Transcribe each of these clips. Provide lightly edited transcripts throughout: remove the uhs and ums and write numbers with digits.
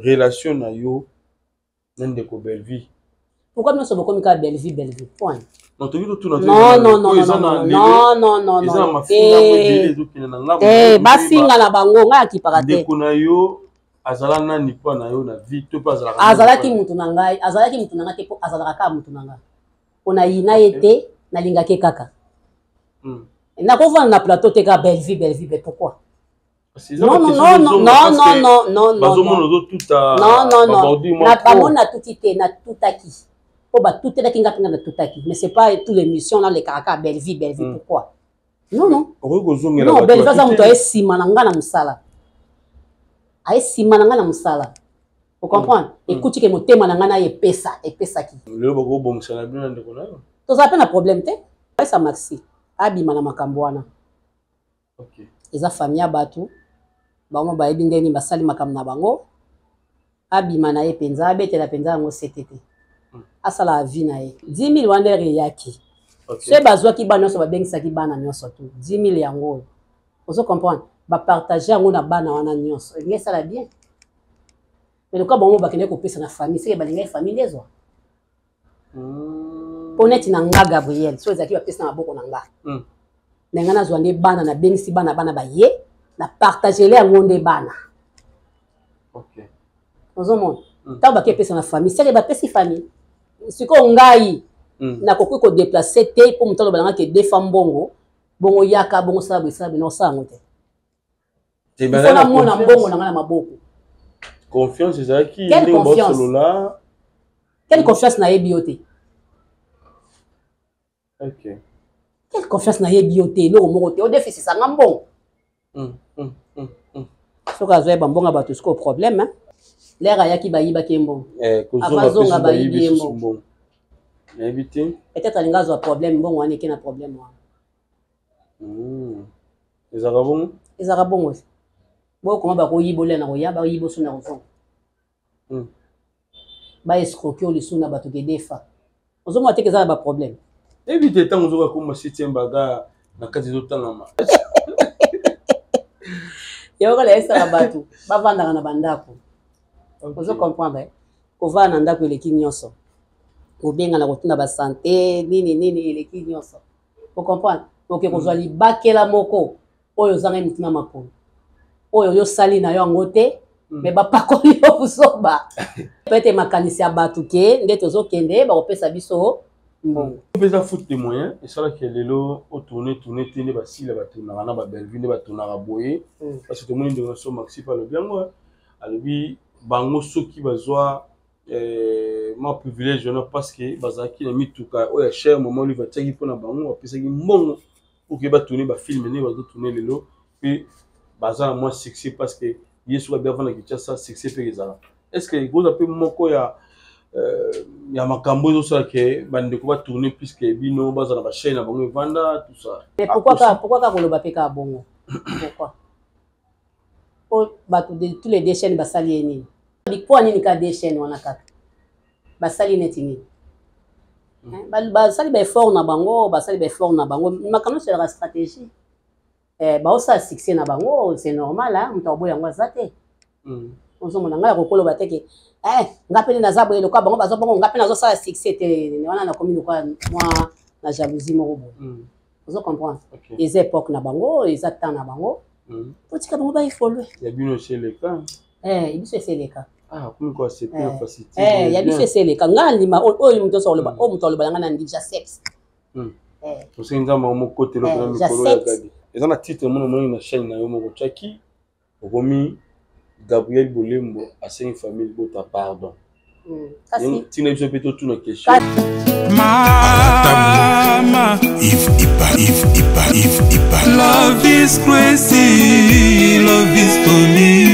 Relation na yo na ndeko Bellevue. Pourquoi nyonso bokomi kaka Bellevue Bellevue point? Non, toki totuna non non non non non non non eza na mafinga ebele ezokende na ngambo. Eh, bafinga na bango ngai akipaka te. Ndeko na yo azala nani mpo na yo na vie to mpe azalaka? Azalaki mutu na ngai, azalaki mutu na ngai te mpo azalaka kaka mutu na ngai. Mpo nayina ye te, nalingaki ye kaka. Nakovanda na plateau te kaka Bellevue Bellevue, mais pourquoi? Non, non, non, non, non, non, non, non. Bazomona ozotuta. Non, non, non. Na bango natuti te, natutaki. Po batutelaki nga mpenza natutaki. Mais c'est pas tout l'émission nalekaka kaka Bellevue, Bellevue, pourquoi? Non, non. Okoki kozongela. Non, Bellevue aza moto aye nsima na nga na mosala. Aye nsima na nga na mosala. O comprendre? Ekuti ke motema na nga na epesa, epesaki. Lelo bakobongisa na bino na ndeko na yo. Tozala mpe na problème te. Pesa Maxi abima na makambo wana. Okay. Eza famille ya bato bango bayebi ndenge nini basali makambo na bango. Abima na ye mpenza, abetela mpenza yango sete te. Asala vie na ye. 10 000 wana ere eyaki. Okay. Soki bazwaki bana nyonso, babengisaki bana nyonso tu 10 000 yango oyo. Ozo comprendre? Bapartage yango na bana wana nyonso. Elingi esala bien. Mais lokola bango bakendaki kopesa na famille, seke balingaki famille nde ezwa. Mpo neti na nga Gabriel, so ezalaki bapesa na maboko na nga. Me nga nazwa nde bana, nabengisi bana, bana baye, na partagele yango nde bana. Okay. Ozomona? Ntango bake epesa na famille, seke bapesi famille. Sikoyo ngai nakoki kodeplace te mpo moto aloba na nga ke defa mbongo, bongo yaka, bongo sala boye, sala boye, nakosala yango te. Il faut namona mbongo na nga na maboko. Confiance ezalaki Quelle ndenge confiance? baosolola. Quelle confiance? Nayebi yo te. Okay. Quelle confiance? Nayebi yo te, eloko moko te, odefisisa nga mbongo. Soki azoyeba mbongo ya bato, sikoyo problème, hein? Lere ayaki, bayibaki ye mbongo. Eh, kozonga Avazonga, mpe bayibi bayibi ye susu mbongo. mbongo. Nayebi te. Peut-être alingi azwa problème, mbongo wana eke na problème wana. Ezalaka bongo? Ezalaka bongo. Bokoma bakoyiba olia na koya, bayiba oso na kozonga. Baescroke oyo lisusu na bato kedefa. Ozomona teke eza na baproblème. Nayebi te ntango ozoka koma septième baga na kati ezotangama. Yango kala esala bato bavandaka na bandako. Ozo comprendre? Kovanda na ndako eleki nyonso. Kobengana, kotuna basante nini nini eleki nyonso. Ocomprendre? Oke kozwa libakela moko oyo ozangai motu na makolo oyo yosali na yo yango te, me bapakoli yo buzoba. Peut-être makanisi ya bato ke nde tozokende bakopesa biso mbongo. Mpe eza faute de moyen esalaki lelo otourne tourne te nde basila batournaka na babellevue nde batournaka boye. Parce que tomoni ndeko na so Maxi mpe alobi yango, alobi bango soki bazwa mwa privilège wana parce que bazalaki na mituka oyo ya cher, mama Olive atiaki mpona bango, bapesaki mbongo pour que batourne bafilme ndenge bazotourne lelo mpe baza na mwa succès, parce que ye soki abi avanda Kinshasa, succès mpe ezala. Est ce que ekoza mpe moko ya ya makambo ezosala ke bandeko batourne puisque bino baza na bachaine na bango evanda, tout ça? Mais pourquoi kaka, pourquoi kaka koloba mpe kaka bongo? Pourquoi? Po bato de tous les deux chaînes basali ye nini? Mpo nini kaka deux chaînes wana kaka basali neti nini? Basali baeffort na bango, basali baeffort na bango, makambo nyonso ezalaka stratégie. Baosala succès na bango, c'est normal, hein? Moto akoboya yango aza te. Ozomona ngai nakokoloba te ke nga mpe nde naza boye lokola bango baza bongo, nga mpe nazosala succès te wana, nakomi lokola mwa na jalousie moko boye. Ozo comprendre? Eza époque na bango, eza temps na bango, totika bango baévolue. Ya bino esi eleka. Biso esi eleka. Ah, komi koaccepte na facilité. Ya biso esi eleka. Ngai andima oyo moto nyonso aloba, oyo moto aloba na ngai na ndi, j'accepte. Osengi Nzambe yango mokotelo mpena mikolo ya Gabi. Eza na titre mona omoni na chaîne na yo moko otiaki, okomi Gabriel Bolembo asengi famille bota pardon. Ntina biso mpe totuna question. Mama Yves Ipa, Yves Ipa, Yves Ipa. Love is crazy, love is funny.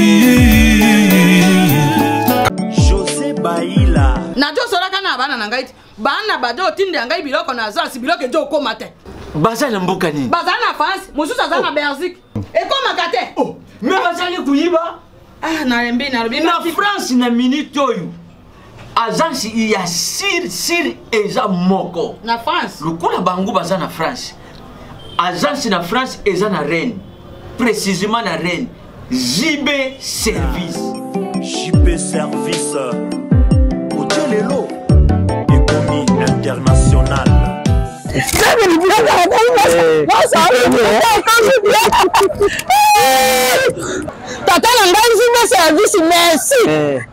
José Baila. Nazosolaka na bana na ngai ti bana bazo otindela ngai biloko na agence, biloko ezo okóma te. Baza na mboka nini? Baza na France, mosusu aza na Belgique, ekómaka te. Oh, me bazali koyiba. Ah, nalembi, nalobi. Na France na minute oyo agence ya sir sir eza moko na France. Lokola bango baza na France, agence na France eza na Rennes, précisément na Rennes, JB Service. JP Service otie lelo ekomi international. Tata na ngai JP Service, merci.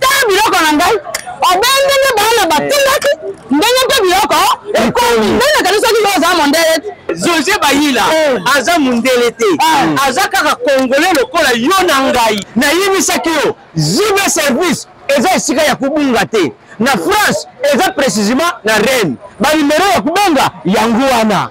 Tala biloko na ngai obe ndenge bana batindaki, ndenge mpe biloko ekomi, ndenge nakanisaki yo oza mondele te. Jose Bayila aza mundele te, aza kaka congolais lokola yo na ngai. Nayebisaki yo JB Service eza esika ya kobunga te. Na France eza précisément na Rennes. Ba numero ya kobenga yango wana.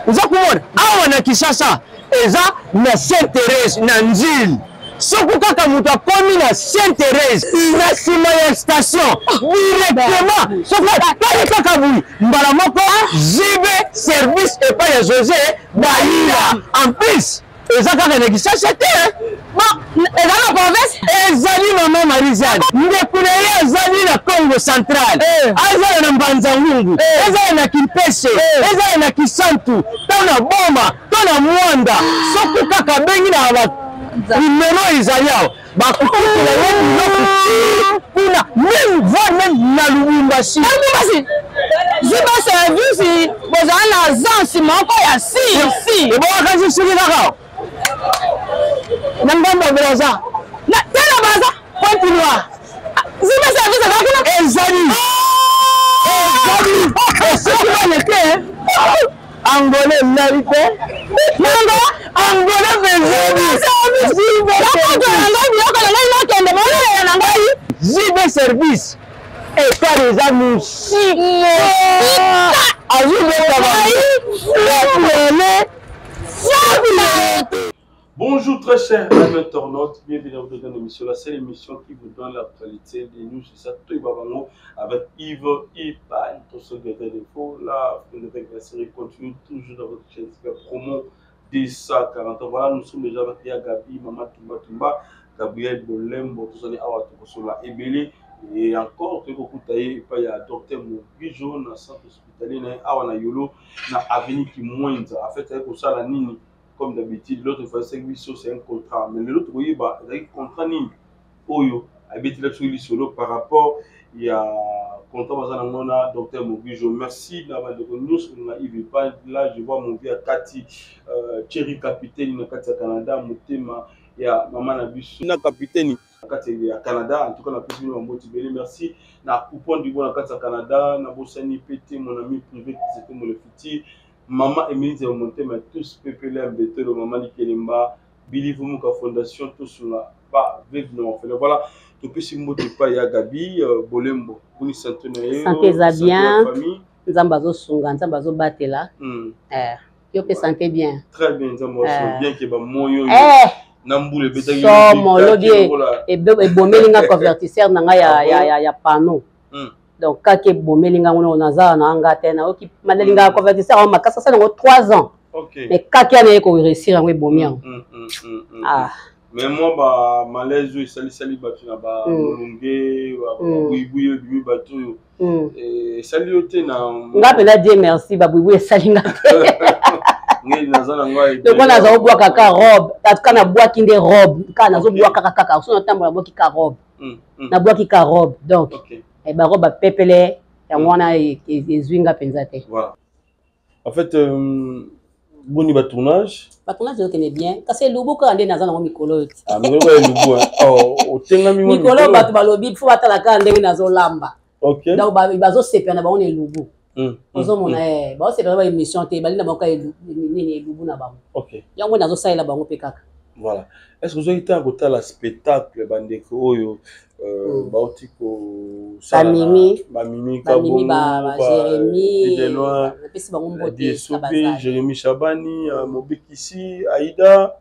Oza komona awa na Kinshasa eza na Sainte Thérèse na Njili. Soki kaka moto akomi na Sainte Thérèse na nsima ya station directement, soki atali kaka boye mbala moko JB Service epai ya Jose Bayila. En plus eza kaka na Kinshasa te, bon, eza na province. Ezali mama Marie-Jeanne, ndeko na ye azali na Congo central, azala na Mbanza-Ngungu, ezala na Kimpese, ezala na Kisantu, to na Boma, to na Mwanda. Soki kaka abengi na ba numero ezali awa, bakokutela ye biloko kuna, même voire même na Lubumbashi. Lubumbashi JB Service bozala na agence moko ya si si ebongaka soki kaka na ngambo ya Brazza, na tala Brazza, Pointe Noire. JB Service eza kuna. Ezali, ezali soki baleke Angolais nali te, nanga Angolais bezali. Biloko na ngai nakende bolelela na ngai. JB Service etali eza mosika, azobeta bango. Bonjour très chers amis internautes, bienvenue à votre émission, la seule émission qui vous donne l'actualité des news, c'est ça, tout Babango avec Yves Ipan, tout ce qui est d'infos, la la série continue toujours dans votre chaîne promo 240. Voilà, nous sommes déjà avec Ya Gabi, Mama Tumba Tumba, Gabriel Bolembo, tout ça, Awa Tokosola, Ebele, et encore, tout beaucoup taillé, et pas il y a docteur Mogijo, dans le centre hospitalier, Awa na Yolo, na avenue Kimwenza. En fait, avec ça, nini, comme d'habitude, l'autre fois, c'est c'est un contrat. Mais l'autre, oui, bah, c'est un contrat nini. Oyo, habite là sur solo par rapport, il y a contrat bazana ngona docteur Mogijo. Merci d'avoir de nous na Yves pas là, je vois mon vieux Kati, Thierry capitaine na kati ya Canada, motema ya maman na biso na capitaine na kati ya Canada. En tout cas na pesi bino mbote belé. Merci na coupon du bon na kati ya Canada, na bosani PT mon ami privé qui c'était mon futur maman Émilie de Montema, tous PPLM Betolo, maman Likelemba, Billy Vumuka Fondation, tous là ba vivre non fait. Voilà, tout pesi mbote pa ya Gabi Bolembo, kuni santé na yo, santé eza bien, famille. Nzambe azosunga, Nzambe azobatela. Yo pe santé bien. Très bien, Nzambe azosunga bien ke ba moyo. Na mbule betaki somo lobi ebomeli nga convertisseur na nga ya panneau. Donc kaka ebomeli nga ngono naza na nga te na oki madelinga convertisseur en makasa ça nango 3 ans. Mais kaka na ye ko réussir yango ebomi yango. Ah. Mais moi ba malaise oyo esalisali bato na ba molunge, ba buibui oyo ebimi bato oyo. Esali yo te na nga mpenza Dieu merci, ba buibui esali nga te. Ngai naza na ngai. Donc naza obwaka kaka robe, en tout cas nabwaki nde robe, kaka nazobwaka kaka kaka, so natambola nabwaki kaka robe. Nabwaki kaka robe, donc ba robe bapepele yango wana ezwi nga mpenza te. Voilà. En fait, boni ba tournage? Ba tournage ezokende bien, kasi elubu kaka nde naza nango mikolo oyo te. Ah, mikolo oyo elubu, hein. Oh, otengami mwa mikolo mikolo. Bato balobi fo batala kaka ndenge nazolamba. Ok. Donc bazosepela na bango na elubu. Ozomona, bazosepela na ba émission te, balinda bango kaka nini elubu na bango. Ok. Yango nazosalela bango mpe kaka. Voilà. Est-ce que vous avez été à spectacle bandeko oyo bauti ko Bamimi. Bamimi Bamimi, Kabongo, ba Jérémy, Deloin, napesi bango mbote Di na Sope, bazali. Jérémy Chabani, Mobekisi, Aïda.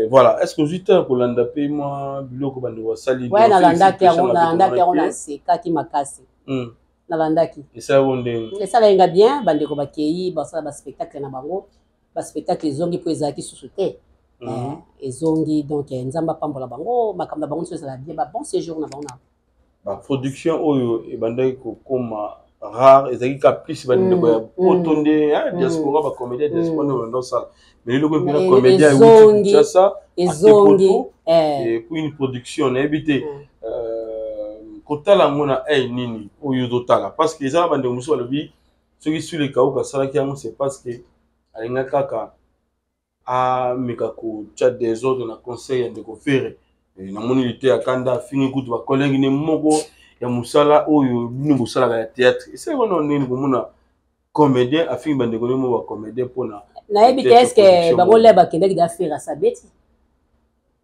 Voilà. Est-ce que vous avez été kolanda pe moi biloko bandeko basali? Ouais, nalandaki yango, Félicitations nalandaki yango, na nasekaki makasi. Nalandaki. Esala bo ndenge? Esala yenga bien, bandeko bakei, basala ba spectacle na bango. Ba spectacle ezongi po ezalaki susu te. Ezongi, donc Nzambe apambola bango, makambo na bango nyonso ezala bien, ba bon séjour na bango na. Ba production oyo ebandaki kokoma rare, ezalaki kaka plus bandeko ya poto nde, hein, diaspora, ba comédien diaspora nde banda osala. Mais eloko epena comédien euti Ezongi, Kinshasa, ake ezongi, poto, et puis une production nayebi te. Kotala yango na œil nini oyo ozotala? Parce que eza na bandeko mosusu balobi soki Sule Kauka asalaki yango, c'est parce que alingaki kaka ameka kotia désordre na conseil ya ndeko Ferre. Namoni lite ya kanda, afingi kutu bacollègue ne moko ya mosala oyo bino bosalaka ya théâtre. Esali wana ndenge komona comédien afingi bandeko ne moko bacomédien mpona Nayebi te, est-ce bango le bakendaki da Ferre asabeti?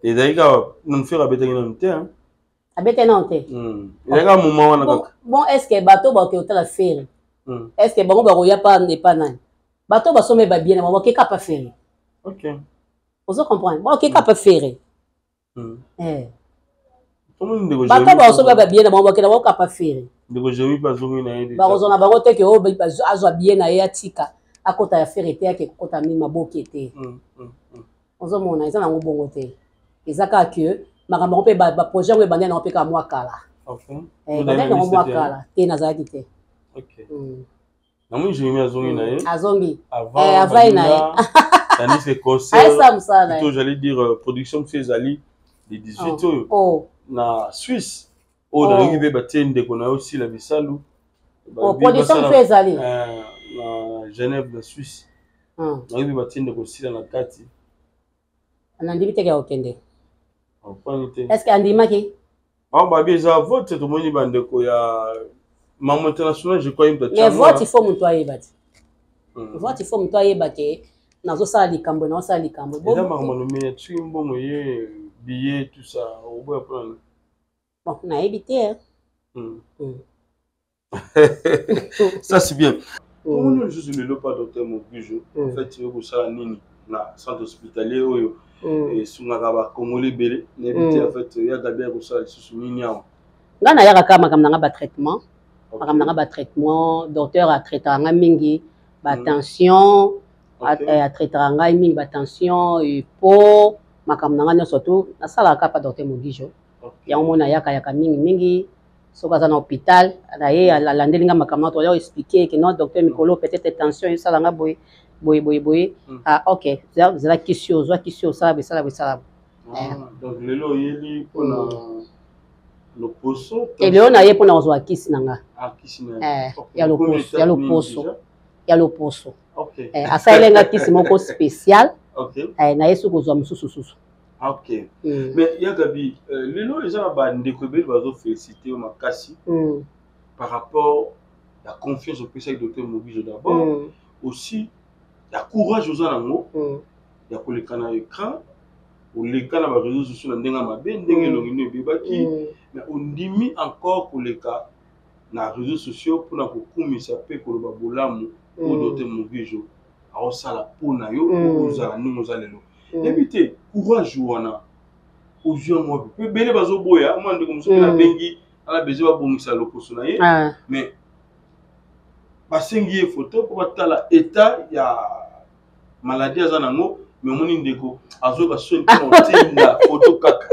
Ezali kaka nanu Ferre abetaki nanu te. Abetaki nanu te. Ezali kaka moment wana kaka. Bon, est ce que bato bakoki kotala Ferre, est ce que bango bakoya pa epa nani? Bato basombe babie na bango, bakeka pa Ferre. Ozo comprendre? Bakeka pa Ferre. Bato basombe babie na bango, bakenda bakoka pa Ferre. Ndeko Jérémi mpe azongi na ye. Bakozwa na bango te ke oyo azwa bie na ye, atika akota ya Ferre te, ake kokota mingi maboke te. Ozomona, eza nango bongo te. Eza kaka ke makambo yango mpe baprojet yango ebandeli nango mpe kaka mwa kala, ebandeli nango mwa kala te, nazalaki te. Namoni Jérémi azongi na ye. Azongi avant na ye. Tandis que concert ayesa mosala na ye. Plutôt, j'allais dire, production mosusu ezali le 18 oyo na Suisse oyo nayoki mpe batie ndeko na yo Sila Bisalu. Production mosusu ezali na Genève, na Suisse. Nayoki mpe batie ndeko Sila na kati. Nandimi teke ya kokende. Opani te. Est ce que andimaki? Bango babi eza vote. Tomoni bandeko ya Mamo International, je crois. Mais vote, il faut moto ayeba ti vote, il faut moto ayeba ke nazosala likambo, nazosala likambo. Eza makambo nomene soki mbongo ye, billet, tout ça, oboya mpona? Bon, nayebi te. Ça, c'est bien. Tomoni lisusu lelo pa docteur Mobujo. En fait, oyo kosala nini na centre hospitalier oyo esungaka bacongolais ebele? Nayebi te, en fait, ya Gabi ya kosala lisusu nini awa? Ngai nayaka kaka makambo na nga batraitement, makambo na nga batraitement. Docteur atraitaka nga mingi batension, atraitaka ngai mingi batension po makambo na nga nyonso tu nasalaka kaka pa docteur Mogijo. Yango mona ayakayaka mingimingi soki aza na hôpital na ye, alandeli nga makambo na toya expliquer ke non, docteur, mikolo peut-être tension esala nga boye boye boye boye. Ah ok, zela kisi, ozwa kisi, osala boye, sala boye, sala boye. Donc lelo oyeli mpona loposo? Te, lelo na ye mpona kozwa kisi na nga ya loposo, ya loposo, ya loposo. Asaleli nga kisi moko spécial na ye, soki kozwa mosusu susu. Ok, mais ya Gabi, lelo eza na bandeko ebele bazofélicité yo makasi par rapport ya confiance opesaki docteur Mobizo d'abord, aussi ya courage oza nango ya koleka na écran, oleka na baréseau sociaux na ndenge ya mabe, ndenge elongi nde ebebaki, mais ondimi encore koleka na réseaux sociaux mpona kokumisa mpe koloba bolamu oyo docteur Mobizo aosala mpo na yo, ozala ndenge oza lelo. Yebi te, courage wana ozwi yango wapi? Mpe ebele bazoboya. Mwa ndeko mosusu mpe nabengi, ala besoin babongisa loposo na ye, mais basengi ye photo mpo batala état ya maladie aza nango, mais omoni ndeko azoyoka soni mpona kotinda photo kaka.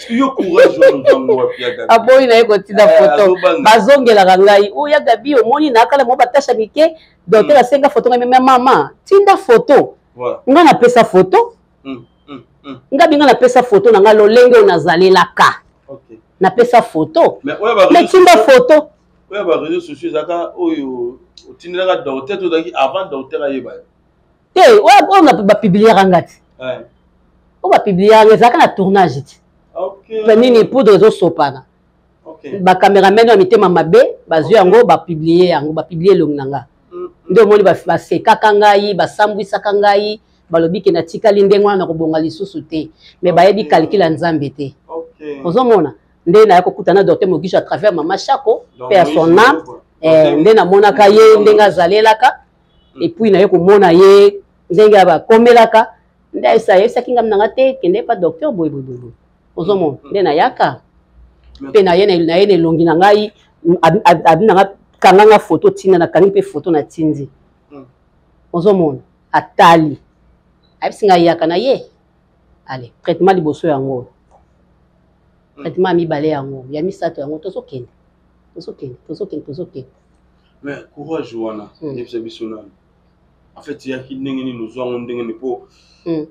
Yo, courage wana ozwango wapi, ya Gabi? Aboyi na ye kotinda photo. Bazongelaka ngai: oyo ya Gabi, omoni na akala mwa batasha mike, docteur asenga photo. Ngai meme: mama, tinda photo. Ngai napesa photo nga binga, napesa photo na ngai lolenge oyo nazalelaka, napesa photo, mais tinda photo. Oyo baréseau sociaux ezalaka oyo otindelaka docteur to ozalaki avant docteur ayeba yo? Te, oyo bapubliaka nga te. Oyo bapubliaka nga ezalaka na tournage te, nini, poudre ezosopana, bacameraman ya mitema mabe bazwi yango, bapublie yango, bapublie elongi na nga. Nde omoni basekaka ngai, basambwisaka ngai, balobi ke natikali ndenge wana, na kobonga lisusu te. Mais bayebi calcul ya Nzambe te. Ozomona nde naya kokuta na docteur Mogiso à travers mama Chako, mpe ya son âme. Nde namonaka ye ndenge azalelaka, et puis naye komona ye ndenge bakomelaka, nde ayebisaki ngai nanga te, kende pa docteur boye boye boye. Ozomona nde nayaka mpe naye na elongi na ngai, abi nanga kanga nga photo, ntina nakangi mpe photo, natindi. Ozomona, atali, ayebisi ngai yaka na ye. Ale, traitement liboso yango, traitement ya mibale yango, ya misato yango, tozokende, tozokende, tozokende, tozokende. Mais courage wana, yebisa biso nani en fait eyaki ndenge nini? Ozwango ndenge nini mpo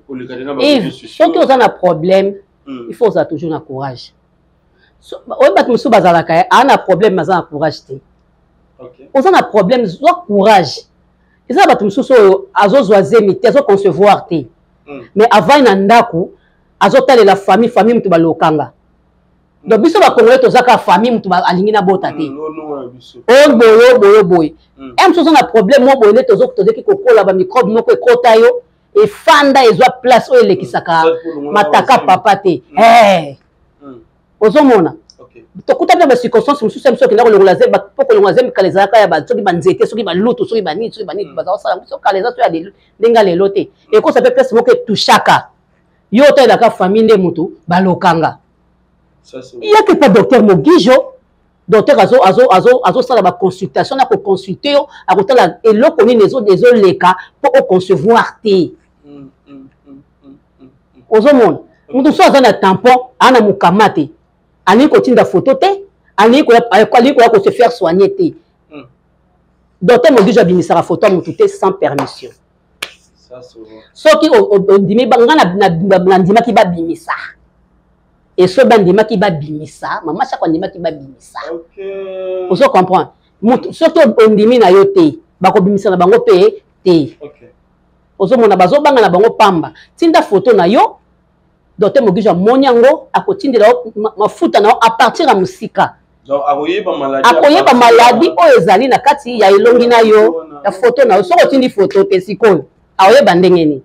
oleka te na soki oza na problème, il faut ozala toujours na courage. Oyo bato mosusu bazalaka eh, aa na problème aza na courage te. Oza na problème, zwa courage. Eza na bato mosusu oyo azozwa zemi te, azoconcevoir te, mais avandi na ndako azotalela famille, famille moto balokanga. Donc biso bacongolais toza kaka famille, moto alingi nabota te, oyo boye boye boye. E mosusu oza na problème mo boye nde tozeki kokola, bamicrobe moko ekota yo, efanda, ezwa place oyo elekisaka mataka papa te. Ozomona, tokuta bino bacirconstance mosusu ya biso okenda kolongola zemi. Mpo kolongola zemi kala ezalaka ya soki banzete, soki balutu, soki banini, soki banini, baza kosala biso kala eza so ya ndenge ya lelo te. Ekosa mpe place moko etushaka yo, otalelaka famille nde motu balokanga. Yaki pa docteur Mogijo, docteur azosala baconsultation na koconsulte yo, akotala eloko nini ezoleka mpo oconcevoir te. Ozomona moto so aza na tampon, aa na mokama te, alingi kotinda photo te, alingi koya kose faire soigner te. Docteur Mogijo abimisaka photo ya motu te sans permission. Soki ondimi, nga nandimaki babimisa, eso bandimaki babimisa, mama Shako andimaki babimisa. Ozo comprendre, motu soki ondimi na yo te, bakobimisa na bango mpe te. Ozomona, bazobanga na bango pamba. Tinda photo na yo, docteur Mogijo amoni yango, akotindela yo mafuta na yo à partir ya mosika. Akoyeba maladi oyo ezali na kati ya elongi na yo, ya photo na yo. Soki otindi photo te, sikoyo akoyeba ndenge nini?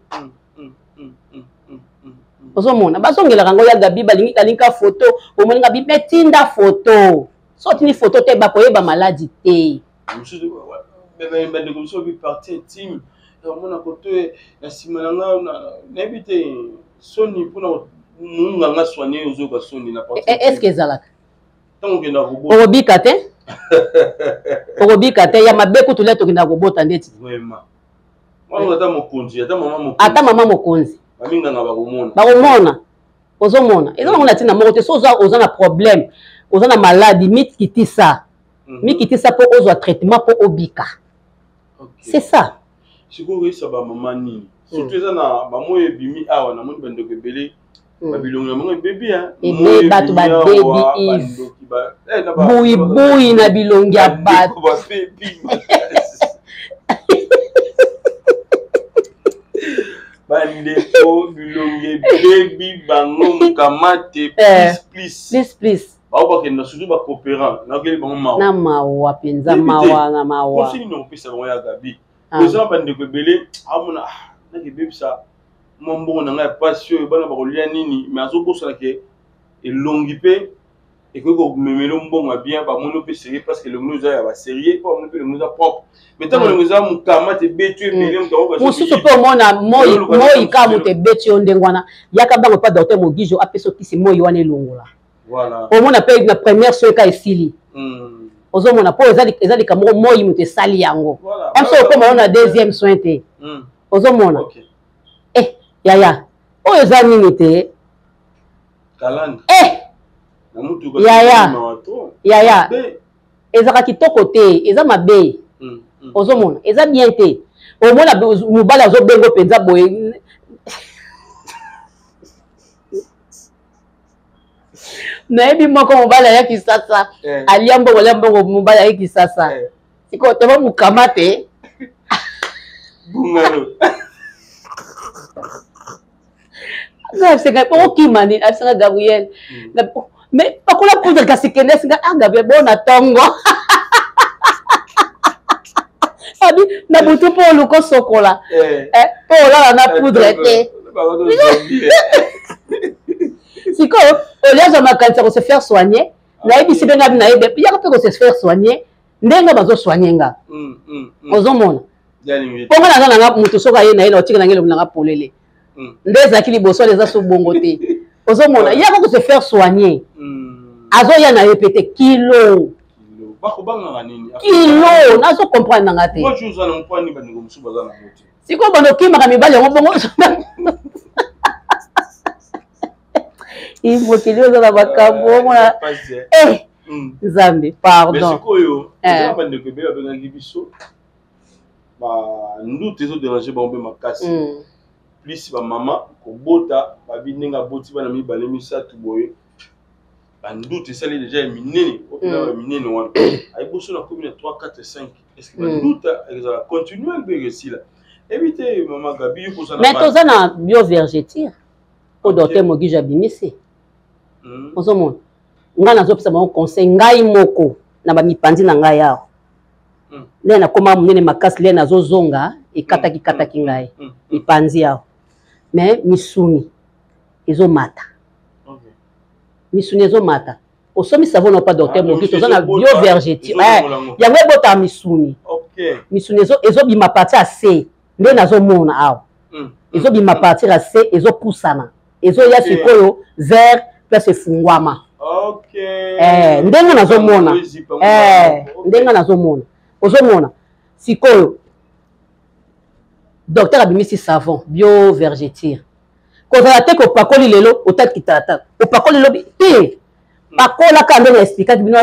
Ozomona, bazongelaka yango ya Gabi, balingi kalinga photo, omoni Gabi, me tinda photo. So otindi photo te, bakoyeba maladi te. Bandeko mosusu babi partie intime, omona koto na nsima na nga, nayebi te, soni mpona munganga soigne, ozoyoka soni na partie. Est ce que ezalaka? Ntango okenda kobota, okobika te, okobika te ya mabe kutu le tokendaka kobota ndeti. Vraiment, ata mokonzi, ata mama mokonzi, ata mama mokonzi, baminganga bakomona. Bakomona. Ozomona, eza nango na ntina moko te. So oza na problème, oza na maladi, mikitisa, mikitisa mpo ozwa traitement mpo obika, c'est ça. Sikoyo oyesa bamama nini? Surtout eza na bamoi ebimi awa, namoni bandeko ebele, babilongi na bango ebebi. Ebe bato babebi buibui na bilongi ya bato. Bandeko, bilongi ebebi bango, mokamate plus plus. Plus plus. Bao bakenda surtout bacoopérant, nakeli bango mawa. Na mawa mpenza, mawa na mawa. Conseil nini okopesa bango ya Gabi? Eza bandeko ebele amona nakebebisa mwa mbongo na ngai ya pasi oyo, bana bakolia nini? Mais azobosana ke elongi mpe ekoki komemela mbongo ya bien. Bamoni mpe sérieux, parce que elongi eza ya basérieux, mpo bamoni mpe elongi eza propre. Mais ntango elongi eza mokama te, ebeti ebele, moto mosusu mpe omona moi moi kaka moto ebeti yo ndenge wana, yaka bango mpa docteur Mogijo, apesa okisi moi wana elongola. Omona mpe na première soin ka esili. Ozomona, mpo eza likambo moko moi moto esali yango mso, okoma wana na deuxième soin te. Ozomona, eh yaya, oyo eza nini te? Eh yaya, yaya, ezalaka kitoko te, eza mabe. Ozomona, eza bien te. Omona mobali azobengo mpenza boye, nayebi moko mobali aya Kisasa, alia mbongo, alia mbongo, mobali aye Kisasa, sikoyo toma mokama te. Bungalo. Abisenga okima nini? Abisenga Gabriel, mais pakola poudre kasi kende. Asinga, ah Gabriel, bona ntongo abi na butu mpo oluka osokola mpo olala na poudre te. Sikoyo olia azwa makanisi ya kose faire soigner, nayebisi mpe ngabi nayebi yaka mpe kose faire soigner ndenge bazosoigne nga. Ozomona, mpo nga naza nanga moto, soki aye na ye na otika nanga elongi nanga polele nde ezalaki liboso wana, eza so bongo te. Ozomona, yaka kose faire soigner, azoya na ye pe te kilo. Bakobangaka nini? Kilo, nazo comprendre nanga te. Sikoyo bando okimaka mibali yango bongo, mokili oza na makambo, omona eh Nzambe, pardon. Sikoyo eza bandeko ebele babengaki biso, bandutu ezoderange bango mpe makasi, plus bamama kobota, babi ndenge aboti bana mibale, misato boye. Banduta esali déjà ya minene, opena ya minene wana ayiboso na komi na 3, 4, 5. Est ce que banduta ezala continuel mpe esila? Ebi te, mama Gabi, yo kozala. Mais toza na biovergeture po docteur Mogijo abimisi. Ozomona, ngai nazopesa bango conseil, ngai moko na bamipanzi na ngai awa, nde nakoma monene makasi, nde nazozonga ekataki kataki ngai mipanzi awa, mais misuni ezomata, misuni ezomata. Osomi savon na pa docteur Mogi, toza na biovergeture, yango ebotaka misuni. Misuni ezobima partir ya se, nde nazomona awa ezobima partir ya se, ezopusana, ezoya sikoyo vers place efungwama. Ndenge nazomona, ndenge nazomona, ozomona sikoyo docteur abimisi savon biovergeture. Kozala te kopakoli lelo, otaki tata opakoli lobi te. Pakolaka ndenge expliquaki bino.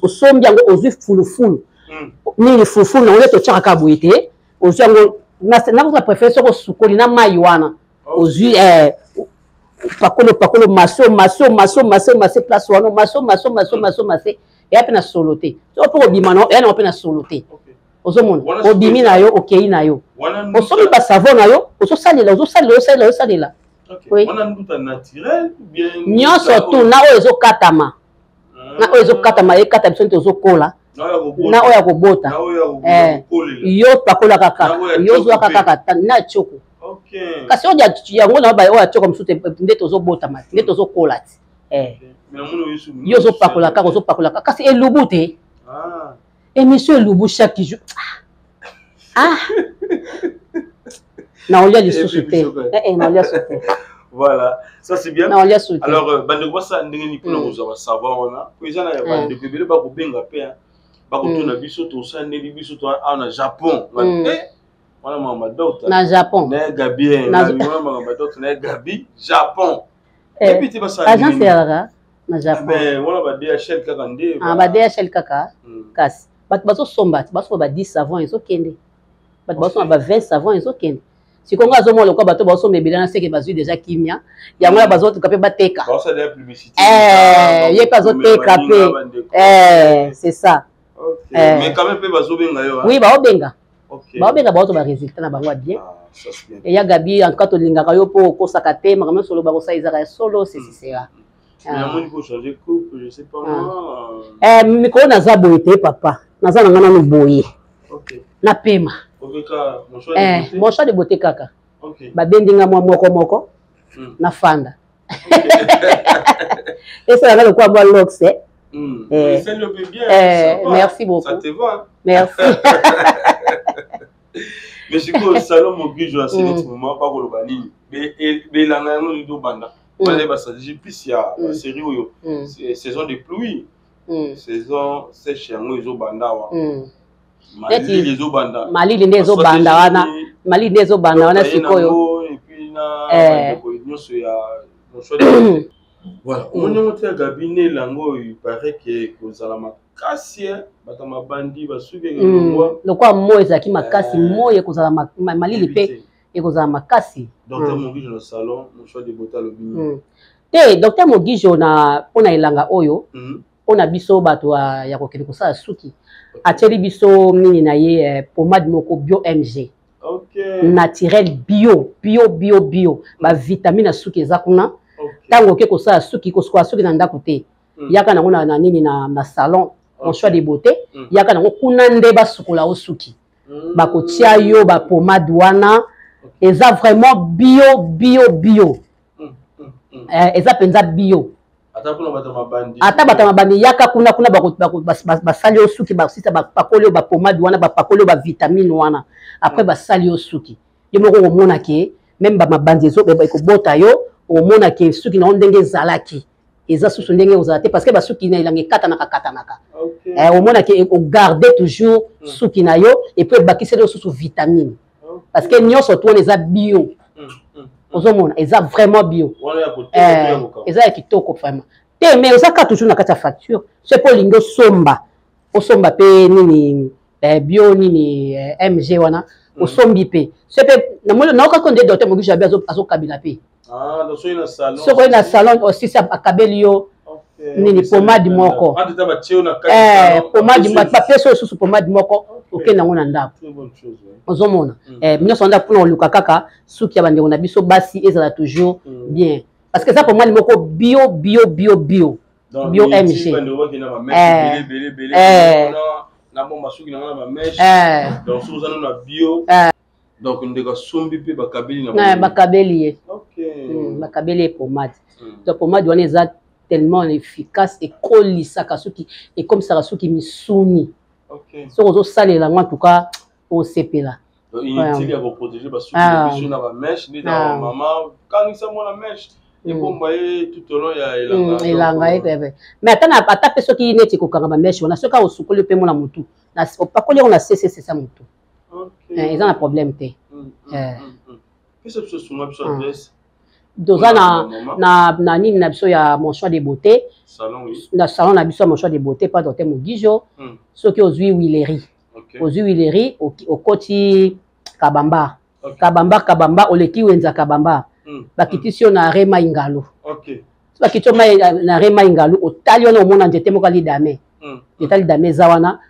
Osombi yango, ozwi fulufulu nini, fulufulu nango nde totyaka kaka boye te. Ozwi yango, nakoza préféré soki osukoli na mai wana, ozwi, opakoli, opakoli, omase, omase, omase, omase, omase place wana, omase, omase, omase, omase, omase, eya mpe na solo te. Soki mpe kobima na eya nango mpe na solo te, ozomona obimi na yo, okei na yo, osombi basavon na yo, ozosalela, ozosalela, ozosalela, ozosalela nyonso tu na oyo ezokatama, na oyo ezokatama, ekata biso nde tozokola, na oyo ya kobota. Yo pakolaka kaka, yo ozwaka kaka na tioko, kasi oyo yango na oyo ya tioko mosusu nde tozobotama, nde tozokola ti. Yo ozopakola kaka, ozopakola kaka, kasi elubu te. Émission elubu chaque jour. Ah, naolia lisusu te, naolia su te. Voilà, ça c'est bien. Naolia su te. Alors, bandeko basala ndenge nini mpona kozwa basavon wana? Po eza na bandeko ebele bakobenga mpe bakotuna biso tosala ndenge biso to awa na Japon. Wana makambo docteur na Japon. Na Gabi, wana makambo docteur na Gabi Japon. Epi te, basala agence yalaka na Japon. Wana ba DHL kaka nde. Ba DHL kaka. Kasi bato bazosomba, basomba ba 10 savon ezokende, bato bazosomba ba 20 savon ezokende. Sikoyo nga azomona lokola bato bazosomba ebele na seke bazwi déjà kimia yango wana, bazotuka mpe bateka, ye mpe azoteka mpe, c'est ça. Mais quand même mpe bazobenga yo? Oui, baobenga, baobenga, baoto barésultat na bango ya bien. Eya Gabi, en tout cas tolingaka yo mpo okosaka te, makambo nyonso oloba kosala ezaka ya solo, ceci cela. Mikolo naza boye te, papa, naza na nga nano boye, napema mon choix de beauté kaka. Babendi nga mwa moko moko, nafanda, esalanga lokola mwa lox. Merci beaucoup. Ça te va. Merci. Mais sikoyo salon Mogijo asili neti moma bakoloba nini? Belanga yango nini tobanda wana, bastratégie plus ya basérie oyo, saison de pluie, saison sèche, yango ezobanda awa, malili ezobanda. Malili nde ezobanda wana, malili nde ezobanda wana sikoyo. Et puis na bandeko nyonso ya, voilà, omoni yango te ya Gabi, nde elango oyo, il paraît que kozala makasi, bato mabandi basuki elongwa. Lokola moi ezalaki makasi, moi ekozala malili mpe ekozala makasi. Docteur Mogijo na salon mon choix de beauté alobi nini? Te, docteur Mogijo na mpona elanga oyo, mpona biso bato ya kokende kosala suki, atieli biso nini na ye, pomade moko bio mg naturel, bio bio bio bio, bavitamine ya suki eza kuna. Ntango oke kosala suki, kosukola suki na ndako te, yaka nango na nini, na salon mon choix de beauté, yaka nango kuna nde basukola yo suki, bakotia yo bapomade wana, eza vraiment bio bio bio, eza mpenza bio. Ata bato ya mabandi, yaka kuna, kuna basali yo suki, basisa, bapakoli yo bapomade wana, bapakoli yo bavitamine wana, après basali yo suki, yo moko okomona ke même bamabandi ekobota yo, okomona ke suki na yo ndenge ezalaki eza susu ndenge ozala te, parce que basuki na elanga ekatanaka katanaka. Omona ke ogarde toujours suki na yo, et puis ebakiseli yo susu vitamine, parce que nyonso to wana eza bio. Ozomona eza vraiment bio, eza ya kitoko vraiment te. Mais oza kaka toujours na kati ya facture, soki mpo olingi osomba, osomba mpe nini, bio nini, mg wana, osombi mpe so mpe naokaki nde docteur Mogijo abi azokabila mpe. Soki oye na salon, osisi, akabeli yo. Nini, pomade moko, pomade bapesi oyo susu, pomade moko okende yango na ndako. Ozomona nyonso wana mpona koluka kaka suki ya bandeko na biso basi ezala toujours bien, parce que eza pomade moko bio, bio, bio, bio, bio mg. Nabomba suki na nga na bamèches, donc soki oza nano na bio, donc ndeko asombi mpe bakabeli. Na bakabeli ye, bakabeli ye pomade. Donc pomade wana eza tellement efficace, ekolisaka suki, ekomisaka suki misuni. Soki ozosalela yango, en tout cas osepela. Inutile ya koprotéger basuki na biso na bamèches nde na mama kangisa mwana mèche, ebomba ye tout au long ya elanga. Elanga ye. Mais ata ata mpe soki neti kokanga bamèches wana, soki osukoli mpe mona motu, opakoli yango na ccc motu, eza na problème te. Pesa biso, sunga biso adresse. Toza na nini na biso ya Mon Choix de Beauté. Salon, oui. Na salon na biso ya Mon Choix de Beauté pa docteur Mogijo. Soki ozwi Huilerie, ozwi Huilerie, okoti Kabamba, Kabamba, Kabamba, oleki wenza Kabamba, bakitisi yo na arrêt Mai Ngalo. So bakiti yo na arrêt Mai Ngalo, otali wana, omona nzete moko alidame, nzete alidame eza wana.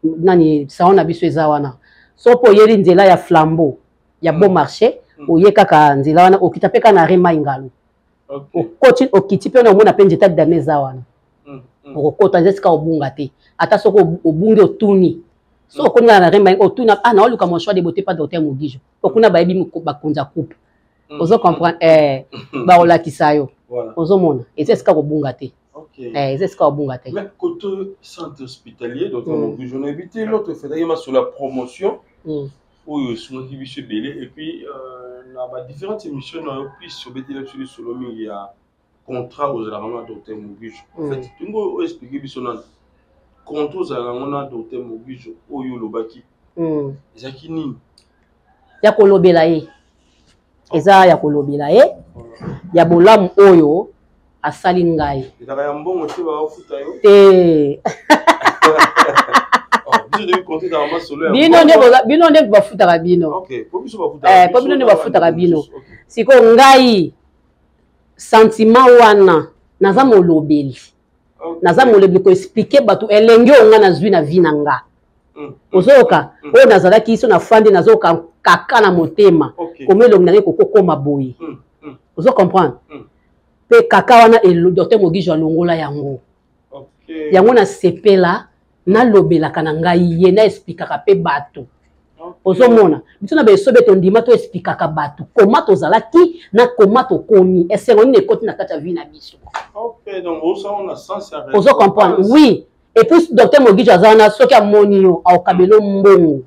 Nani, salon na biso eza wana. So mpo oyeli nzela ya Flambeau ya Bon Marché, oye kaka nzela wana, okita mpe kaka na arrêt Mai Ngalo, okoti, okiti mpe wana, omona mpe nzete alidame eza wana. Okokota nzete sika, obunga te. Ata soki obungi, otuni. So okoni kaka na arrêt Mai, otuni: "Ah, naoluka Mon Choix de Beauté pa docteur Mogijo." Po kuna bayebi bakonzi ya coupe, ozo comprendre, bakolakisa yo. Ozomona, eza esika kobunga te, eza esika kobunga te. Mais côté centre hospitalier, docteur Mogijo, nayebi te, l'autre efetaki masolo ya promotion oyo esungaki biso ebele. Et puis na badifférentes émissions na yo, plus obeteli biso lisolo mingi ya contrat ozalaka na docteur Mogijo. En fait, tongo oyo explique biso nano contrat ozalaka yango na docteur Mogijo oyo olobaki ezalaki nini? Ya kolobela ye, eza ya kolobela ye ya bolamu oyo asali ngai. Ezalaka ya mbongo te, baofuta yo? Te. Bino Bino nde bafutaka bino, po bino nde bafutaka bino. Sikoyo ngai, sentiment wana, naza molobeli, naza molobeli koexpliquer bato elenge oyo nga nazwi na vie na nga. Ozoyoka, oyo nazalaki so nafandi, nazoyoka kaka na motema koma elongi na ngai kokokoma boye. Ozo comprendre mpe kaka wana, docteur Mogijo alongola yango. Yango nasepela, nalobelaka na ngai ye, naexplikaka mpe bato. Ozomona, biso na baesobe tondima, toexplikaka bato koma tozalaki na koma tokomi, esengo nini ekoti na kati ya vie na biso. Ozo comprendre? Oui. Et puis docteur Mogijo aza wana, soki amoni yo, aokabela mbongo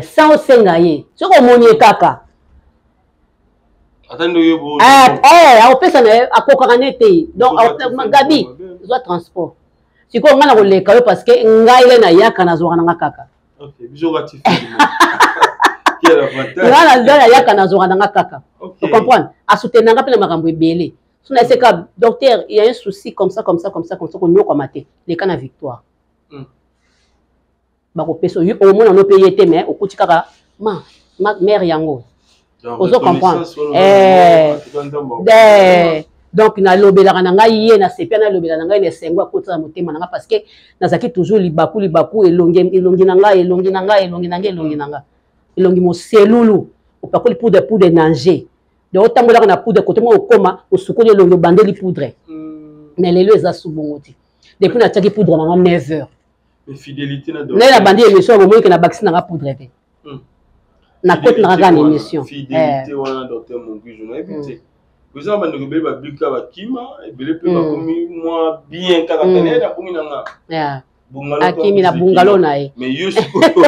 sans osenga ye. Soki omoni ye kaka, akopesa na ye, akokaka ne te. Donc Gabi, zwa transport sikoyo, ngai na koleka yo, parce que ngai le nayaka, nazwaka nanga kaka. Ngai nayaka, nazwaka nanga kaka. Ocomprendre, asoutenanga mpe na makambo ebele. So na eseka: "Docteur, il y a un souci comme ça, comme ça, comme ça, comme ça." Konyokwama te, leka na Victoire, bakopesa. Omona no mpe ye te, mais okuti kaka ma mare yango. Ozo comprendre? Donc nalobelaka na ngai ye, nasepia, nalobela na ngai na esengo akotisa na motema na ngai, parce que nazalaki toujours libaku, libaku, elongi, elongi na ngai, elongi na ngai, elongi na ngai, elongi na ngai, elongi moselulu, opakoli poudre, poudre danger. Donc otambolaka na poudre, kote moko okóma, osukoli elongi, obandeli poudre. Mais lelo eza su bongo te. Depuis natiaki poudre na nga 9 heures nde nabandi émission, bomoi ke nabakisi nanga poudre te, nakoti nanga kaka na émission. Fidélité wana, docteur Mogijo, nayebi te, eza na bandeko ebele babika, bakima ebele mpe bakomi mwa bien kaka tane nakomi nanga. Akimi na bungalo na ye. Mais yo sikoyo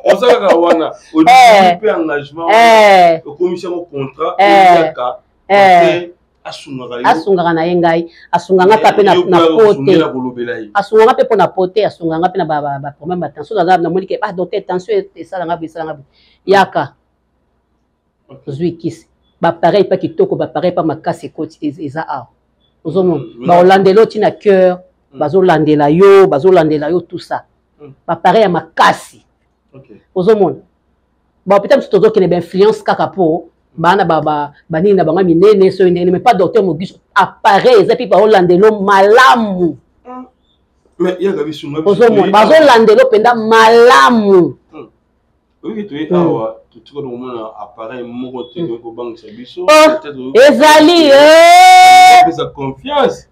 oza kaka wana, odimi mpe engagement, okomisi yango contrat, oyaka asungaka yo. Asungaka na ye ngai, asunganga mpe na po te, asunganga mpe mpo na po te, asunganga mpe na baproblème ba tension. Naza namoni ke: "Ah docteur, tension esalanga boye, esalanga boye." Yaka, ozwi kisi, bapareil mpa kitoko, bapareil mpa makasi ekoti, eza awa. Ozomona, baolandela oti na cœur, bazolandela yo, bazolandela yo, tout ça, bapareil ya makasi. Ozomona, bahôpital mosusu tozokende, bainfluence kaka mpo. Bana ba ba banini na bango minene soki ndenge, mais pas docteur Mogiso, appareil eza mpe baolandelo malamu. Ozomona bazolandelo mpenza malamu. Oyoki toye awa, totika komona appareil moko te koki kobangisa biso. Ezali pesa confiance.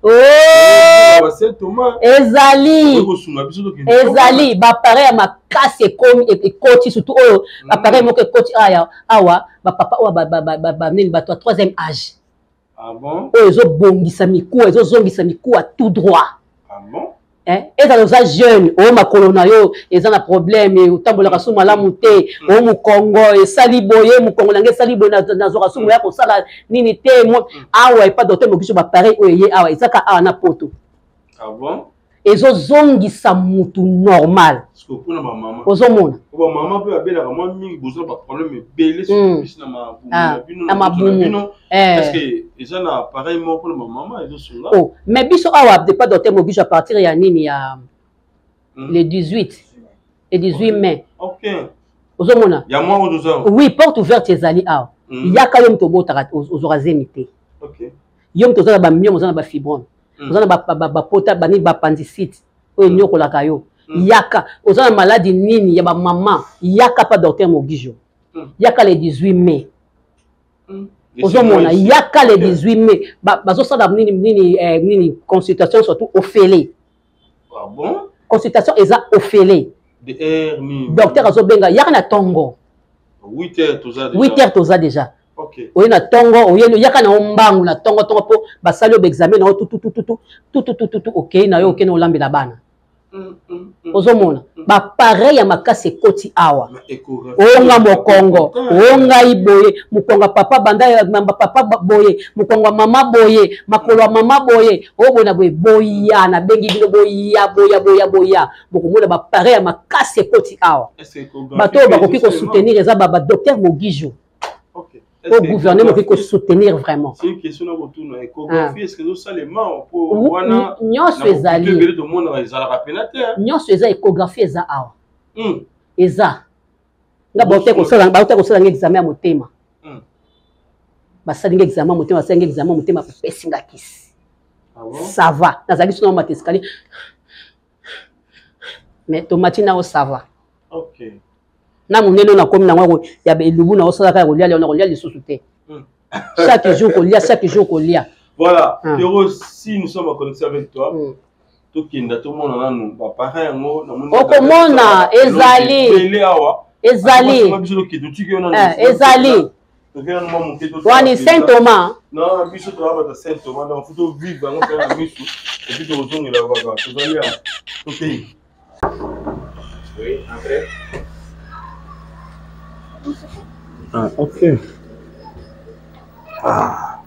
Ezali kosunga biso. Ezali baappareil ya makasi ekomi, ekoti, surtout oyo appareil moko ekoti aya awa, bapapa oyo banini, bato ya troisième âge. Ah bon? Oyo ezobongisa mikuwa, ezozongisa mikuwa tout droit. Ah bon? Ezala oza jeune, oyo makolo na yo eza na problème, otambolaka su malamu te, oyo mokongo esali boye, mokongo na ngai esali boye, nazwaka su moya kosala nini te, awa epa docteur Mogiso, baappareil oyo eye awa ezaka awa na poto. Ah bon? Ezozongisa mutu normal. Mpona bamama. Ozomona. Bamama mpe babelaka mwa mingi, bozwa baproblème ebele, surtout na mabumu na bino. Na mabumu. Est-ce eza na appareil moko mpona bamama ezosunga? Oh, mais biso awa epa docteur Mogiso, à partir ya nini, ya le 18, le 18 mai. Ozomona. Ya mwa oyo toza. Oui, porte ouverte ezali awa. Yaka, yo moto obotaka, ozwaka zemi te, yo moto oza na bamyomes, oza na bafibrome, oza na bapota, banini, baappendicite oyo enyokolaka yo, yaka. Oza na maladi nini ya bamama, yaka pa docteur Mogijo. Yaka le 18 mai. Ozomona, yaka le 18 mai, bazosala nini nini nini, consultation surtout ofele. Ah bon? Consultation eza ofele. Docteur azobenga, yaka na ntongo. 8 heures toza déjà. 8 heures toza déjà. Oye na ntongo, oye, yaka na yo mbangu na ntongo ntongo, mpo basali yo baexamen na yo tututututu tututututu, okei na yo, okei na olambela bana. Ozomona baappareil ya makasi ekoti awa. Onga mokongo, ongai boye, mokongo ya papa banda, papa boye, mokongo ya mama boye, makolo ya mama boye, oyo boye na boye. Boya, nabengi bino, boya, boya, boya, boya, bokomona baappareil ya makasi ekoti awa. Bato oyo bakoki kosoutenir eza badocteur Mogijo, oyo gouvernement okoki kosoutenir vraiment. C'est une question na kotuna: échographie, est-ce que ezosalema? Po wana Nyonso ezali. Ebele tomonaka ezalaka pena te. Nyonso eza, échographie eza awa. Eza nga bauta kosala nga examen ya motema. Basali nga examen ya motema, basali nga examen ya motema, bapesi nga kisi, ça va. Nazalaki so na omata escalier, mais tomati nango, ça va. Na monene oyo nakomi nango ya elubu na osalaka ya kolia lia, na kolia lisusu te, chaque jour kolia, chaque jour kolia. Voilà. Pierrot, si nous sommes en connexion avec toi, tokenda tomona nanu baappareil yango. Okomona ezali. Ebele awa. Ezali. Biso tokende, otiki yo nanu. Ezali. Tokende nanu mwa moke. Wani Saint Thomas. Non, biso toza bato Saint Thomas, donc faut tovivre yango mpe na misu, et puis tokozongela kaka. Tozali awa, tokei. Oui, entrez. Ah, ok. Ah,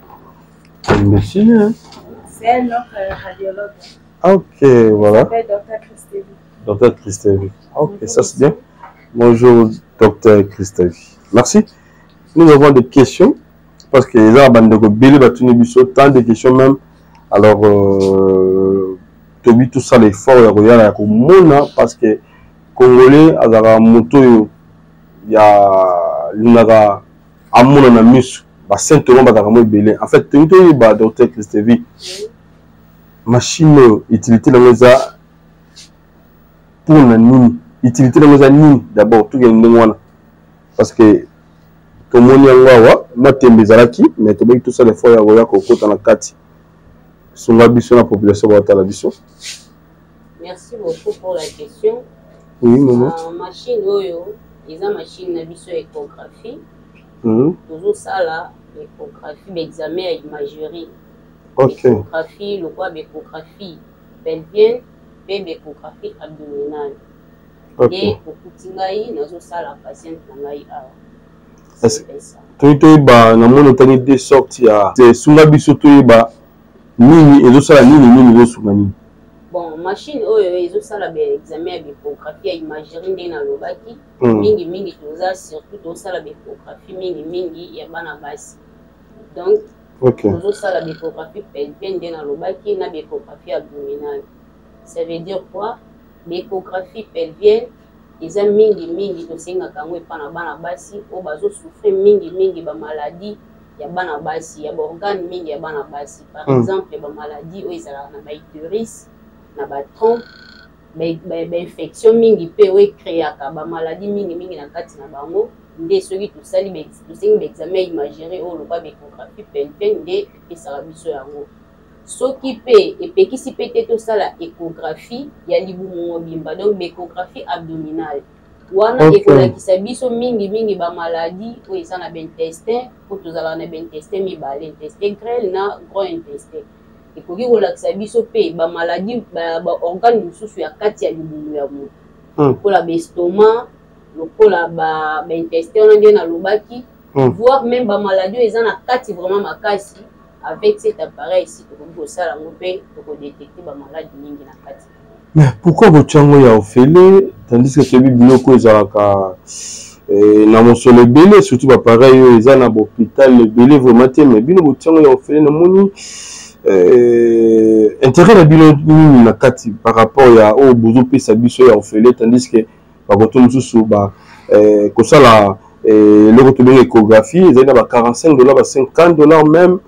merci. Hein? C'est notre radiologue. Ok, voilà. Il Docteur Christévi. Docteur Christévi. Ok, ça c'est bien. Bonjour, docteur Christévi. Merci. Nous avons des questions parce que les gens ont ebele batuni biso, tant de questions même. Alors, tobi tout ça l'effort ya koya ya komona, parce que Congolais azalaka moto oyo ya lingaka amona na miso. Basaint Thomas bazalaka mo ebele. En fait, toyi toyeba, docteur Christevi, machine oyo, utilité nango eza mpona nini? Utilité nango eza nini d'abord? Tokende ndenge wana, parce que tomoni yango awa, matembe ezalaki, mais toboki tosala effort ya koya kokota na kati. Sunga biso na population baotala biso. Merci beaucoup pour la question. Oui, maman. Machine oyo eza machine na biso ya échographie. Tozosala échographie, baexamen ya imagerie. Échographie lokwa baéchographie pelvienne mpe baéchographie abdominale. Nde okuti ngai nazosala patiente na ngai awa. Toyi toyeba, namoni otangi deux sortes ya, sunga biso toyeba nini ezosala nini, nini ezosunga nini. Bon, machine oyo ezosala baexamen ya baéchographie ya imagerie ndenge nalobaki. Mingimingi toza surtout tozosala baéchographie mingimingi ya bana basi, donc tozosala baéchographie pelvienne nde nalobaki na baéchographie abdominale. Ça veut dire quoi, baéchographie pelvienne? Eza mingi mingi tosengaka yango epa na bana basi oyo bazo souffrir mingi mingi ba maladie ya bana basi, ya ba organe mingi ya bana basi. Par exemple ba maladie oyo ezalaka na ba uterus, na ba trompe, ba infection mingi mpe oyo ecreaka ba maladie mingi mingi na kati na bango. Nde soki tosali tosengi ba examen ya imagerie oyo lokola ba echographie pelvienne nde epesaka biso yango. Soki pe epekisi pe te tosala echographie ya libumu mobimba, donc ba echographie abdominale wana ekolakisa biso mingi mingi ba maladie oyo eza na ba intestin, po tozalaka na ba intestin mibale, intestin grêle na grand intestin. Ekoki kolakisa biso pe ba maladie, ba organe mosusu ya kati ya libumu ya moto, lokola ba estomac, lokola ba intestin wana nde nalobaki, voire même ba maladie oyo eza na kati vraiment makasi. Avec cet appareil ici, tokoki kosala yango mpe tokodetecte ba maladi mingi na kati. Mais pourquoi botia yango ya ofele tandis que toyebi biloko ezalaka na mosolo ebele, surtout ba appareil oyo eza na ba hôpital ebele vraiment te, mais bino botia yango ya ofele, namoni intérêt na bino nini na kati par rapport ya oyo bozopesa biso ya ofele, tandis que bakoto mosusu ba kosala eloko tobenga échographie ezali na ba 45 $, ba 50 $, même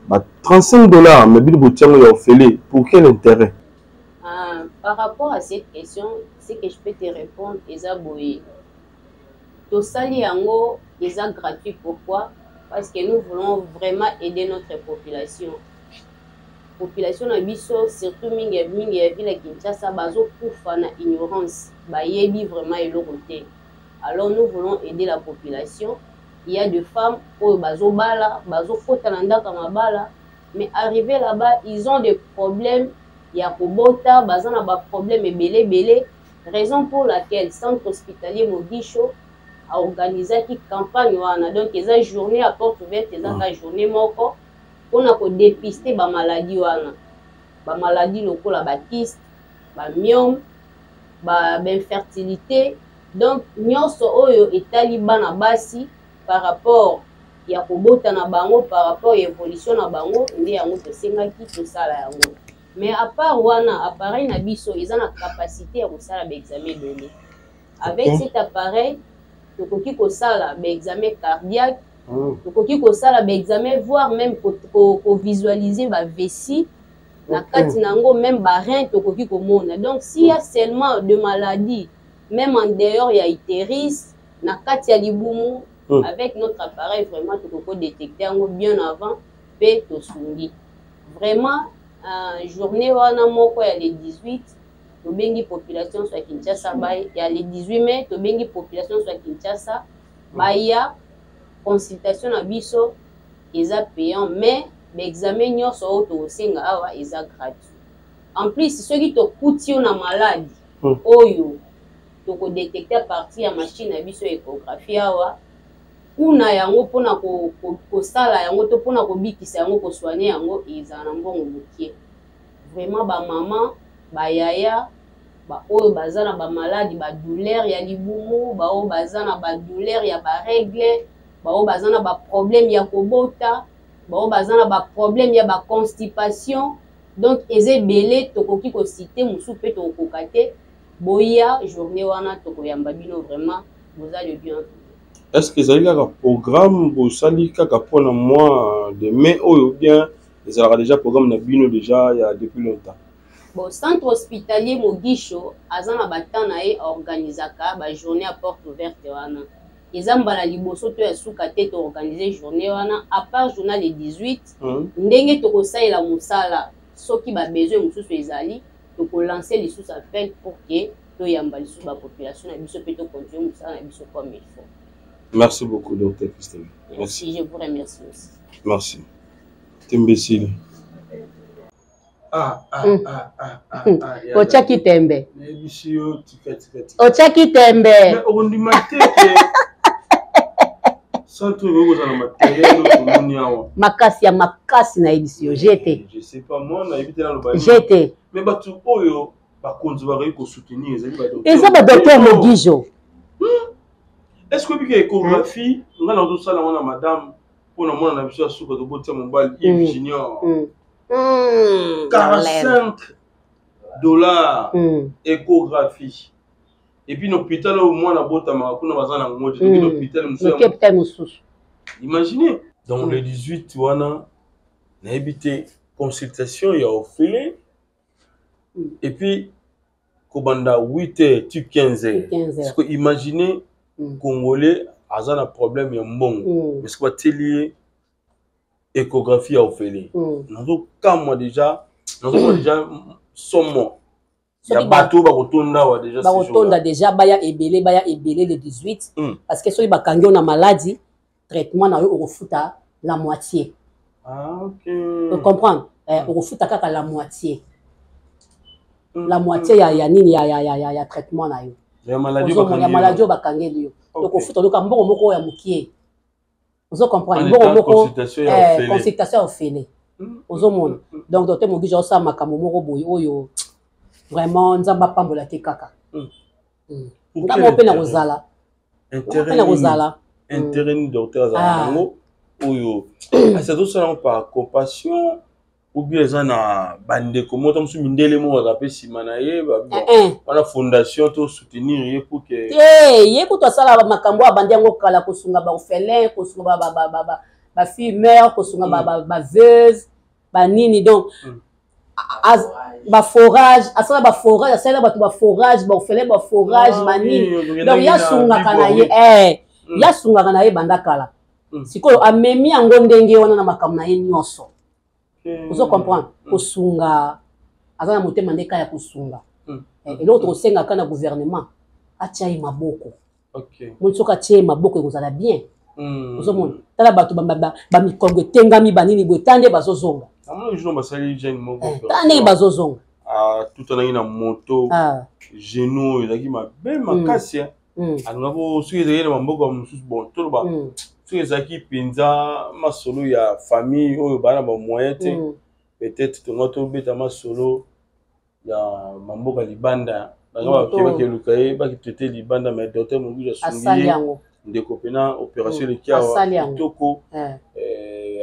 ba 35 $, mais bino botia yango ya ofele, pour quel intérêt? Ah, par rapport à cette question, ce que je peux te répondre eza boye: tosali yango eza gratuit. Pourquoi? Parce que nous voulons vraiment aider notre population. Population na biso, surtout mingi mingi ya ville ya Kinshasa, bazokufa na ignorance, bayebi vraiment eloko te. Alors nous voulons aider la population. Il y a des femmes oyo bazobala, bazokota na ndako ya mabala, mais arrivé là-bas, ils ont des problèmes ya kobota, baza na baproblème ebele ebele. Raison pour laquelle centre hospitalier Mogisho aorganisaki campagne wana. Donc eza journée à porte ouverte, eza ka journée moko mpona kodépiste bamaladi wana, bamaladi lokola bakyste, bamyome, bainfertilité, donc nyonso oyo etali bana basi par rapport ya kobota na bango, par rapport ya évolution na bango. Nde yango tosengaki tosala yango. Mais à part wana, appareil na biso eza na capacité ya kosala baexamen ebele. Avec cet appareil, tokoki kosala baexamen cardiaque, tokoki kosala baexamen, voire même kovisualiser bavessie na kati na yango, même barein tokoki komona. Donc s'il y a seulement de maladie même en dehors ya utérus, na kati ya libumu, avec notre appareil vraiment tokoki kodétecte yango bien avant mpe tosungi vraiment. Journée wana moko ya le 18, tobengi population nyonso ya Kinshasa ya le 18 mai, tobengi population nyonso ya Kinshasa baya consultation na biso. Eza payant, mais baexamen nyonso oyo tokosenga awa eza gratuit. En plus, soki tokuti yo na maladi oyo tokodetecte à partir ya machine na biso ya échographie awa, kuna yango mpona kosala yango to mpona kobikisa yango, kosoigne yango, ezala na mbongo mokie vraiment. Bamama, bayaya, baoyo baza na bamaladi, badouleur ya libumu, baoyo baza na badouleur ya barègle, baoyo baza na baproblème ya kobota, baoyo baza na baproblème ya baconstipation, donc eza ebele, tokoki kociter mosusu mpe tokokoka te. Boya journée wana, tokoyamba bino vraiment, boza le bienvenu. Est ce que ezali kaka programme bosali kaka mpona mois de mai oyo, bien ezalaka déjà programme na bino déjà ya depuis longtemps? Bon, centre hospitalier Mogisho aza na batemps na ye, aorganisaka bajournée ya porte ouverte wana. Eza mbala liboso to ya suka te toorganize journée wana. À part journal le 18, ndenge tokosalela mosala, soki babesoin mosusu ezali, tokolance lisusu appel pour que toyamba lisusu bapopulation na biso mpe tocontinue mosala na biso comme il faut. Merci beaucoup, docteur Christine. Merci, je vous remercie aussi. Merci. Tembesili. Ah, ah, ah, ah, ah, ah, ya. Otiaki tembe. Nayebisi yo, tika, tika, tika. Otiaki tembe. Mais okondima te ke centre oyo kozala matériel oyo tomoni awa. Makasi ya makasi, nayebisi yo, jete. Je sais pas, moi nayebi te naloba nini. Jete. Mais bato oyo bakonzi bakoki kosoutenir ezali badocteur. Eza badocteur Mogijo. Est ce que obika échographie nga nazosala ngo na madame mpona mwana na biso ya suka, tobotia mobali, Yves Junior, 45 $ échographie. Et puis na hôpital oyo mwana abotamaka kuna baza na yango te, toki na hôpital mosusu. Noki hôpital mosusu. Imaginez. Donc le 18 wana, nayebi te, consultation ya ofele et puis kobanda 8 heures ti 15 heures. 15 heures. Parce que imaginez, Congolais aza na problème ya mbongo, mais soki batieli ye échographie ya ofele, nazokamwa déjà, nazomona déjà somo ya bato oyo bakotonda awa déjà. Bakotonda déjà, baya ebele, baya ebele le 18, parce que soki bakangi yo na maladie, traitement na yo okofuta la moitié. Ah, ok. Ocomprendre? Okofuta kaka la moitié, la moitié ya nini, ya traitement na yo. Ya maladie. Ozomona, ya maladie oyo bakangeli yo, okofuta oluka mbongo moko oyo ya mokie. Ozo comprendre? Mbongo moko, consultation ya ofele. Consultation ya ofele, ozomona. Donc docteur Mogijo osala makambo moko boye oyo vraiment Nzambe apambola te kaka. Nga moko mpe na kozala mpe na kozala. Intérêt ni docteur azala nango oyo asi azosala yango par compassion ou bien eza na bandeko moko mosusu, mindele moko aza mpe nsima na ye wana, fondation to soutenir ye pour que Te, ye kutu asala makambo abandi yango kala, kosunga baorphelin, kosunga bafille mère, kosunga baveuve, banini, donc baforage, asala baforage, asalela bato baforage, baorphelin baforage, banini. Donc ye asungaka na ye, ye asungaka na ye banda kala. Sikoyo amemi yango ndenge wana na makambo na ye nyonso. Ozo comprendre? Kosunga, aza na motema nde ka ya kosunga. Eloko tokosengaka na gouvernement, atia ye maboko. Moni, soki atie ye maboko, ekozala bien. Ozomona, tala bato bamikongo etengami, banini boye, ta nde bazozonga, ta ndenge bazozonga. Atutanaki na moto, genou oyo ezalaki mabe makasi. Alingako soki ezalaki na bamboka mosusu, bon, toloba soki ezalaki mpenza masolo ya famille oyo baa na bamoyen te, peut-être tonga tobeta masolo ya bamboka libanda, banga bakeluka ye, bakitraite libanda. Mais docteur Moguju asungi ye ndeko mpena, opération eleki awa kitoko,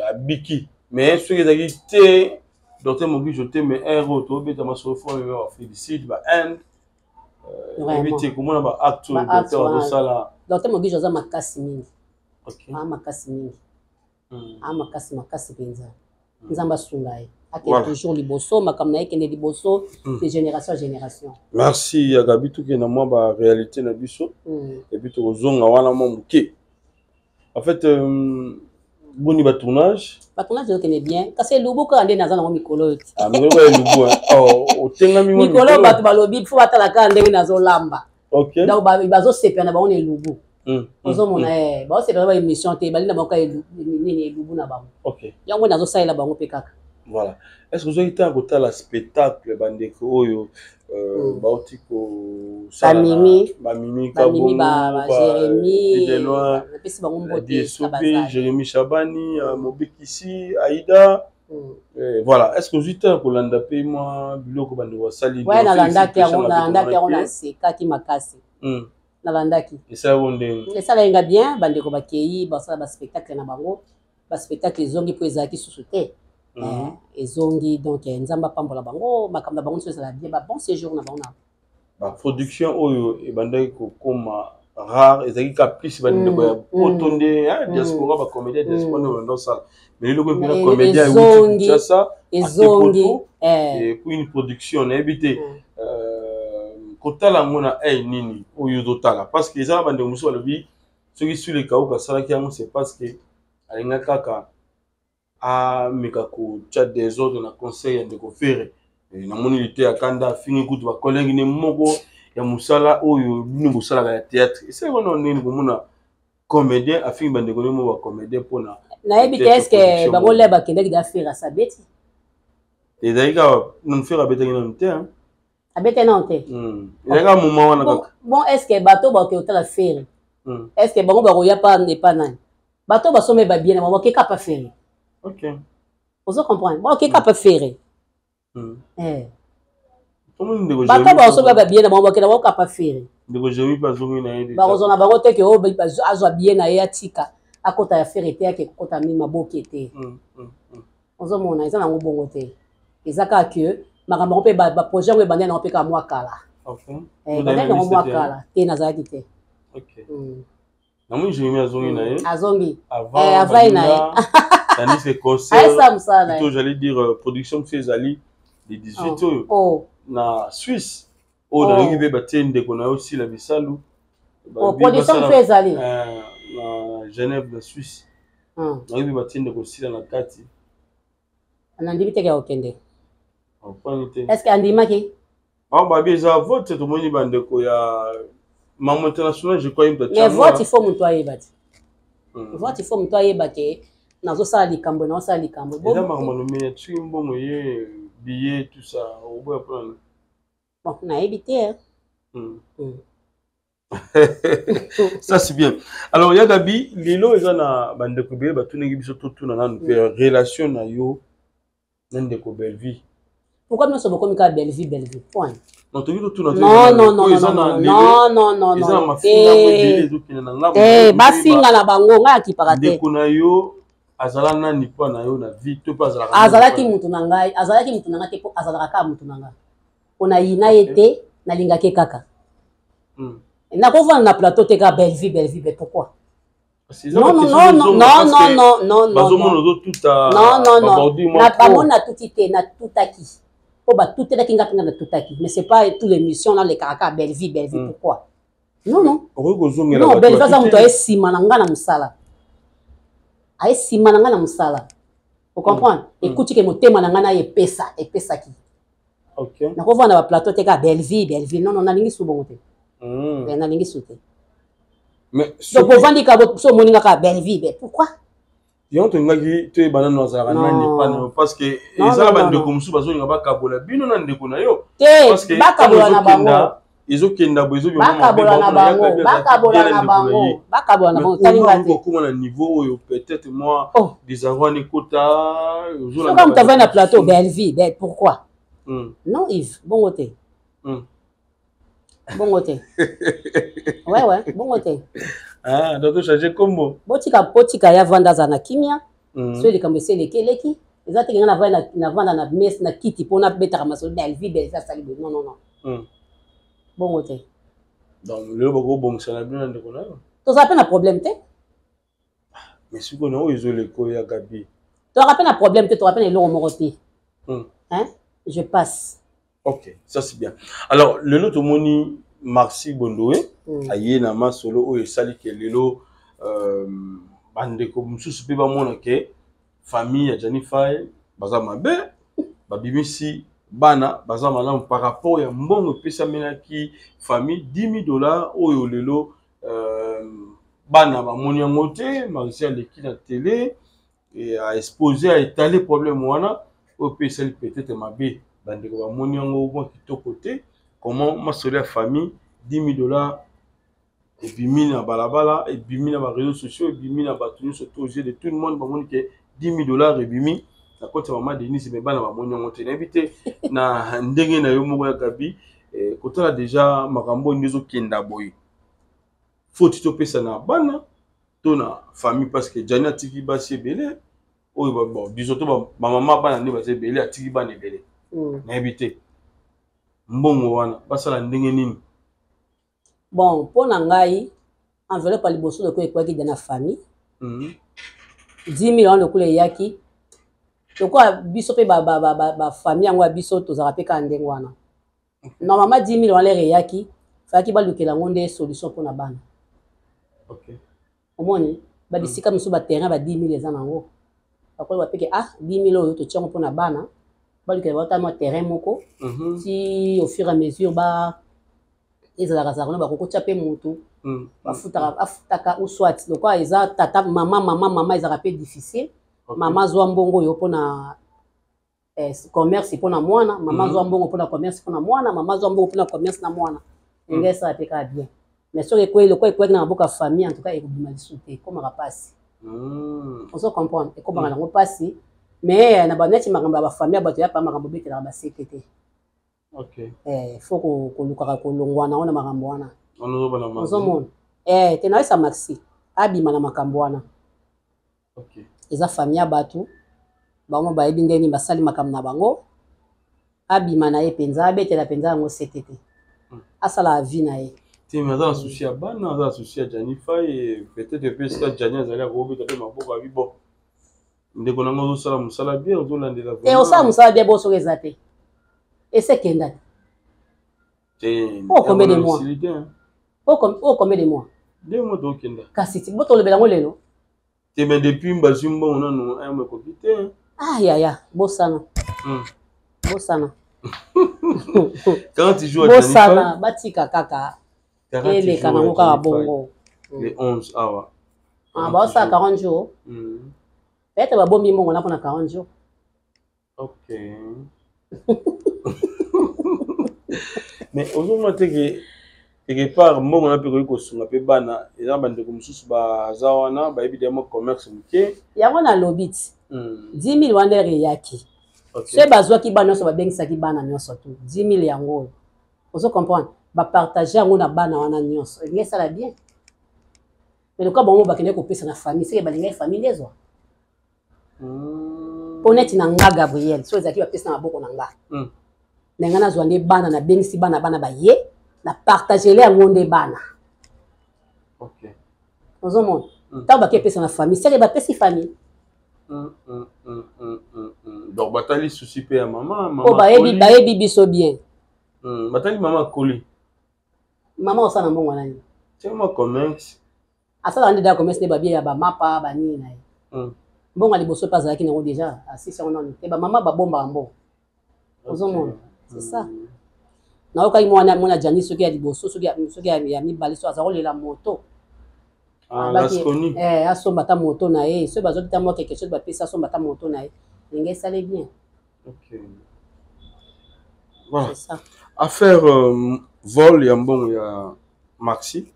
abiki. Mais soki ezalaki te docteur Moguju te, mais heure oyo tobeta masolo, fo bamema baAfrique du Sud, baInde. Yebi te komona baacte oyo docteur azosala. Docteur Moguju aza makasi mingi, aa makasi mingi, aa makasi makasi mpenza. Nzambe asunga ye, akende toujours liboso, makambo na ye ekende liboso de génération à génération. Merci ya Gabi. Tokende mwa baréalité na biso et puis tokozonga wana mwa moke. En fait, boni batournage? Batournage ezokende bien, kasi elubu kaka nde naza nango mikolo oyo ti. Mikolo elubu otengami. Mikolo bato balobi fo batala kaka ndenge nazolamba. Donc bazosepela na bango na elubu. Ozomona, bazosepela na baémission te, balinda bango kaka nini, elubu na bango. Yango nazosalela bango mpe kaka. Voilà. Est ce que ozwaki ntango kotala spectacle bandeko oyo bauti kosala? Bamimi. Bamimi. Bamimi, Jérémi, napesi bango mbote. Esope, Jérémi Chabani, Mobikisi, Aïda. Voilà, est ce que ozwi ntango kolanda mpe mwa biloko bandeko basali? Ouais, nalandaki yango, nalandaki yango, nasekaki makasi. Nalandaki. Esalaki ndenge? Esalaki nga bien. Bandeko bakei, basala baspectacle na bango, baspectacle ezongi mpo ezalaki susu te, ezongi. Donc Nzambe apambola bango, makambo na bango nyonso ezala bien, ba bon séjour na bango na Baproduction oyo ebandaki kokóma rare, ezalaki ka plus bandeko ya poto nde diaspora, bacomédien diaspora nde banda osala. Mais eloko mpena comédien euti Kinshasa ezongi. Et puis une production, nayebi te kotala yango na ai nini oyo ozotala, parce que eza na bandeko mosusu balobi soki Sule Kauka asalaki yango, c'est parce que alingaki kaka ameka kotia désordre na conseil ya ndeko Fere. Namoni lite ya kanda, afingi kutu bacollègue ne moko ya mosala oyo bino bosalaka ya théâtre. Esali wana ndenge komona comédien afingi bandeko ne moko bacomédien mpona Nayebi te, est-ce bango le bakendaki da Fere asabeti? Ezalaki kaka nanu Fere abetaki nanu te. Abetaki nanu te. Ezalaki kaka moment wana kaka. Bon, est ce que bato bakoki kotala Fere, est ce que bango bakoya pa epa nani? Bato basombe babie na bango, bakeka pa Fere. Ozo comprendre? Bakeka pa Fere. Bato basombe babie na bango, bakenda bakoka pa Fere. Ndeko Jérémi mpe azongi na ye. Bakozwa na bango te ke oyo azwa bie na ye, atika akota ya Fere te, ake kokota mingi maboke te. Ozomona, eza nango bongo te, eza kaka ke makambo yango mpe baprojet yango ebandi nango mpe kaka mwa kala. Bandaki nango mwa kala te, nazalaki te. Namoni Jérémie azongi na ye. Azongi. Avant na ye. Tandis que concert ayesa mosala na ye. Plutôt j'allais dire production mosusu ezali le 18 oyo na Suisse oyo nayoki mpe batie ndeko na yo Sila Bisalu. Production mosusu ezali na Genève, na Suisse. Nayoki mpe batie ndeko Sila na kati. Nandimi teke ya kokende. Opani te. Est ce que andimaki? Bango babi eza vote, tomoni bandeko ya Mamo International, je crois. Mais vote, il faut moto ayeba ti vote, il faut moto ayeba ke nazosala likambo, nazosala likambo. Eza makambo nomene soki mbongo ye billet, tout ça, oboya mpona? Bon, nayebi te. Ça, c'est bien. Alors, ya Gabi, lelo eza na bandeko ebele batunaki biso totuna nanu mpe relation na yo na ndeko Bellevie. Pourquoi nyonso bokomi kaka Bellevie, Bellevie, point? Non, toki totuna. Non, non, non, non, non, non, non. Eza na mafinga ebele ezokende na ngambo. Te, bafinga na bango, ngai akipaka te. Ndeko na yo azala nani mpo na yo na vie, to mpe azalaka? Azalaki mutu na ngai, azalaki mutu na ngai te, mpo azalaka kaka mutu na ngai, mpo nayina ye te, nalingaki kaka. Nakovanda na plateau te kaka Bellevie, Bellevie, be pourquoi? Non, non, non, non, non, non, non. Bazomona ozotuta. Non, non, non, bango natuti te, natutaki mpo batutelaki nga mpenza, natutaki, mais c'est pas tout l'émission nalekaka kaka Bellevie, Bellevie, pourquoi? Non, non. Okoki kozongela. Non, Bellevie aza moto aye nsima na nga na mosala, aye nsima na nga na mosala, ocomprendre? Ekuti ke motema na nga na ye epesa, epesaki. Nakovanda na baplateau te kaka Bellevie, Bellevie. Non, non, nalingi su bongo te. Nalingi su te. Donc ovandi ka so omoni nga kaka Bellevie, be pourquoi? Yango tolingaki toyeba nano azalaka nani epa na yo, parce que eza na bandeko mosusu bazolinga bakabola bino na ndeko na yo. Te, bakabola na bango. Ezokenda boye. Bakabola na bango, bakabola na bango, bakabola na bango, talinga te. Okóma na niveau oyo peut-être moi désarroi nekota. Soka moto avandi na plateau, Bellevie, be pourquoi? Non, Yves, bongo te, bongo te. Ouais, bongo te. Ah, donc tochange kombo. Botika, botika ya vanda, aza na kimia. So likambo esi eleki, eleki. Eza teke nga navanda na mese na kiti mpo nabetaka masolo Bellevie, Bellevie asali boye. Non, non, non, bongo te. Donc lelo bakobongisa na bino na ndeko na yo? Tozala mpe na problème te. Mais sikoyo na oyo ezoleka oyo ya Gabi? Tozalaka mpe na problème te, tozala mpe na eloko moko te. Hein? Je passe. Ok, ça, c'est bien. Alors lelo tomoni Marci Bondoe aye na masolo oyo esali ke lelo bandeko mosusu mpe bamona ke famille ya Jani Fai baza mabe, babimisi bana baza malamu par rapport ya mbongo epesamelaki famille 10 000 $ oyo lelo bana bamoni yango te. Marci aleki na télé, aexpose, aétale problème wana oyo mpe esali peut-être mabe, bandeko bamoni yango mwa kitoko te. Comment masolo ya famille 10 000 $ ebimi na balabala, ebimi na baréseaux sociaux, ebimi na bato nyonso to yeux de tout le monde, bamoni ke 10 000 $ ebimi na compte ya mama Denise, me bana bamoni yango te? Nayebi te na ndenge na yo moko ya Gabi, kotala déjà makambo oyo nde ezokenda boye, faute topesa na bana to na famille? Parce que Jani atiki basi ebele oyo, bon, disons to bamama bana nde baza ebele, atiki bana ebele. Nayebi te mbongo wana basala ndenge nini. Bon, mpo na ngai, enveloppe ya liboso lokola ekwaki da na famille, 10 000 wana lokola eyaki, lokola biso mpe bafamille yango ya biso tozalaka mpe kaka ndenge wana. Normalement 10 000 wana lere eyaki, fayaki balukela yango nde solution mpona bana. Omoni babisika mosusu, baterrain ba 10 000 eza nango, bakola bapeke ah 10 000 oyo totia yango mpona bana, balukela baotala mwa terrain moko ti au fur et à mesure ba ezalaka zalaka no bakokotia mpe motu bafutaka, afutaka, ou soit lokola eza tata, mama, mama, mama, ezalaka mpe difficile. Mama azwa mbongo oyo mpona commerce mpona mwana, mama azwa mbongo mpona commerce mpona mwana, mama azwa mbongo mpona commerce na mwana, ndenge esala mpe kaka bien. Mais soki ekwei lokola ekweyaki na maboko ya famille, en tout cas ekobima lisusu te, ekomaka mpasi. Ozo comprendre? Ekomaka nango mpasi. Mais na baneti makambo ya bafamille ya bato ya pa makambo obetelaka basete te. Faut kolukaka kolongwa nango na makambo wana. Ozomona te, nayesa Maxi abima na makambo wana. Eza famille ya bato, bango bayebi ndenge nini basali makambo na bango. Abima na ye mpenza, abetela mpenza yango sete te. Asala vie na ye. Te, mais aza na souci ya bana, aza na souci ya Gianni Fay, peut-être mpe esika Gianni azali akobeta mpe maboko abi bon. Ndeko na nga ozosala mosala bien, ozolandela. Te, osala mosala bien, bo soki eza te. Ese kenda te. Oh, combien de mois? Oh, combien de mois? 2 mois tokenda. Kasi bo tolobela yango lelo. Te, mais depuis bazwi mbongo nanu ayamo ekoki te. Ah yaya, bosana. Bosana. 40 jours. Bosana, batika kaka eleka nango kaka bongo. Le 11 awa. Ah, baosala 40 jours. Peut-être babombi mbongo na mpona 40 jours. Ok, mais ozomona te ke quelque part mbongo na mpe ekoki kosunga mpe bana, eza na bandeko mosusu baza wana bayebi deya mwa commerce moke. Yango nalobi ti 10 000 wana ere eyaki, soki bazwaki bana nyonso, babengisaki bana nyonso tu 10 000 yango oyo, ozo comprendre, bapartage yango na bana wana nyonso, elingi esala bien. Mais lokola bango bakendaki kopesa na famille, seke balingaki famille nde ezwa. Mpo neti na nga Gabriel, so ezalaki bapesa na maboko na nga, me nga nazwa nde bana, nabengisi bana, bana baye, na partagele yango nde bana. Ozomona, ntango bake epesa na famille, seke bapesi famille. Donc batali souci mpe ya mama. Mpo bayebi, bayebi biso bien. Batali mama akoli. Mama osala mbongo nani? Tiama commerce. Asalaka nde da commerce, nde babie ya bamapa banini na ye. Mbongo ya liboso mpe azalaki nango déjà, asisi yango nanu te. Bamama babombaka mbongo, ozomona, c'est ça. Nayokaki mwana, mwana Jani, soki ya liboso, soki ya mibale, so aza kolela moto. Asomba ata moto na ye. Soki bazwaki ta mwa quelque chose, bapesi, asomba ata moto na ye, ndenge esali bien. Voilà. C'est ça. Affaire vol ya mbongo ya Maxi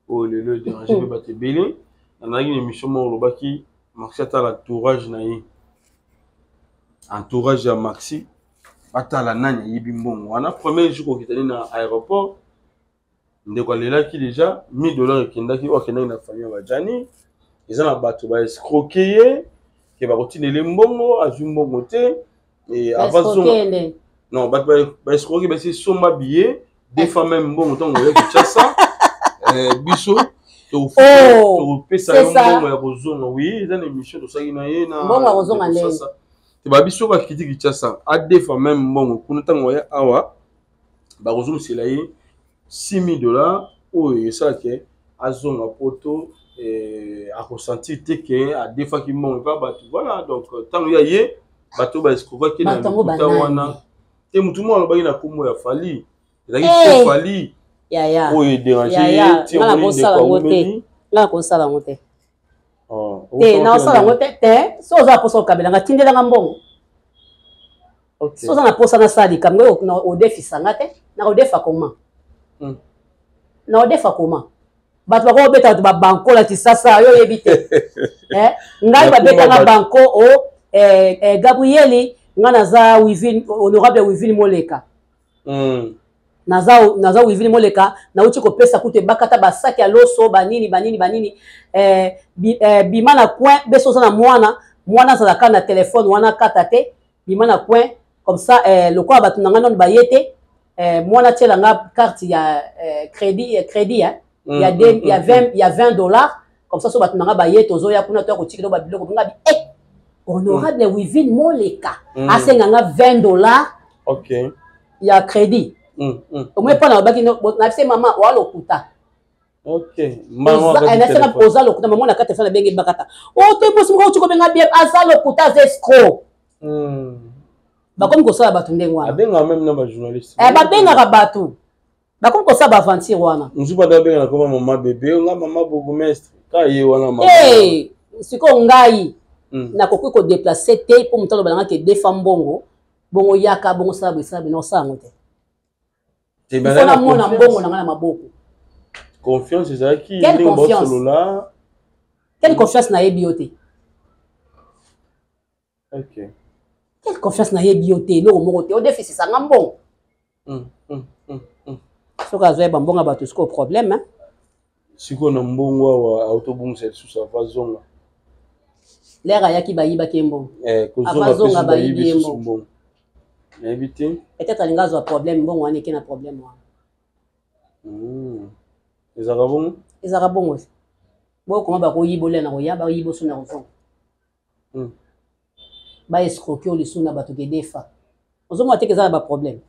oyo lelo edérange mpe bato ebele. Nazalaki na émission moko, olobaki Maxi atala entourage na ye, entourage ya Maxi batala nani ayibi mbongo wana. Premier jour kokitani na aéroport, ndeko alelaki déjà 1000 $ ekendaki, oyo akendaki na famille ya bajani. Eza na bato baescroquer ye ke bakotindela mbongo, azwi mbongo te. Avant, non, bato baescroquer, basi somba billet deux fois même mbongo ntango oya Kinshasa, biso tokopesa yo mbongo ya kozonga. Oui, eza na émission tosalaki na ye. Na mbongo ya kozonga ndenge te, babiso bakiti Kinshasa, adefa même mbongo kuna, ntango oya awa bakozongisela ye 6000 $ oyo esalaki azonga poto, akosentir te ke adefaki mbongo epa bato. Voilà, donc ntango ya ye, bato baescroquaki na lokuta wana te. Motu moko alobaki na nkombo ya Fali, ezalaki fo Fali oyo edérange ye ti omoni ndeko awumeli. Nga nakosala yango te. Te, nakosala yango te. Te, so oza na mposa okabelanga, tindelanga mbongo. So oza na mposa nasala likambo, odefisanga te. Nakodefa koma? Nakodefa koma? Bato bakobeta bato babanko na Kisasa, yo oyebi te. Ngai babetanga banko o Gabrieli, ngai naza Wivine, honorable Wivine Moleka. Naza Wivine Moleka, nauti kopesa kutu ebakata basaki ya loso, banini banini banini. Bima na coin, beso oza na mwana, mwana azalaka na telefone wana, kata te, bima na coin comme ça. Lokola bato na ngai nano baye te, mwana atiela nga carte ya crédit ya 20 $, comme ça so bato na nga baye, tozoya kuna, toya kotikela babiloko nga bi. Honorable Wivine Moleka asenga nga 20 $ ya crédit. Omoi mpo na babaki na bise, mama oa lokuta. Nasenga, oza lokuta mama. Na kati telefone abenge bakata o te, bosi moko otuki kobenga bien, aza lokuta, aza escroc. Bakomi kosala bato ndenge wana. Abengaka même na bajournaliste. Babengaka bato, bakomi kosala baaventure wana. Mosusu bato babengaka koma mama bebe, nga mama bourgmestre, ka ye wana mama. Sikoyo ngai nakoki kodéplacer te mpo moto aloba nanga ke defa mbongo, bongo yaka, bongo sala boye, sala boye, nakosala yango te. Ifo namona mbongo na ngai na maboko. Confiance ezalaki. Quelle confiance? Quelle confiance? Nayebi yo te. Quelle confiance? Nayebi yo te, eloko moko te, odefisisanga mbongo. Soki azoyeba mbongo ya bato, sikoyo problème. Sikoyo na mbongo awa autobungisa lisusu, ava zonga. Lere ayaki, bayibaki ye mbongo. Kozonga azonga, bayibi ye mbongo. Nayebi te. Peut-être alingi azwa problème, mbongo wana eke na problème wana. Ezalaka bongo? Ezalaka bongo. Bokoma bakoyiba olia na koya, bayiba oso na kozonga. Ba escroquer oyo lisusu na bato kedefa. Ozomona te ke eza na ba problème.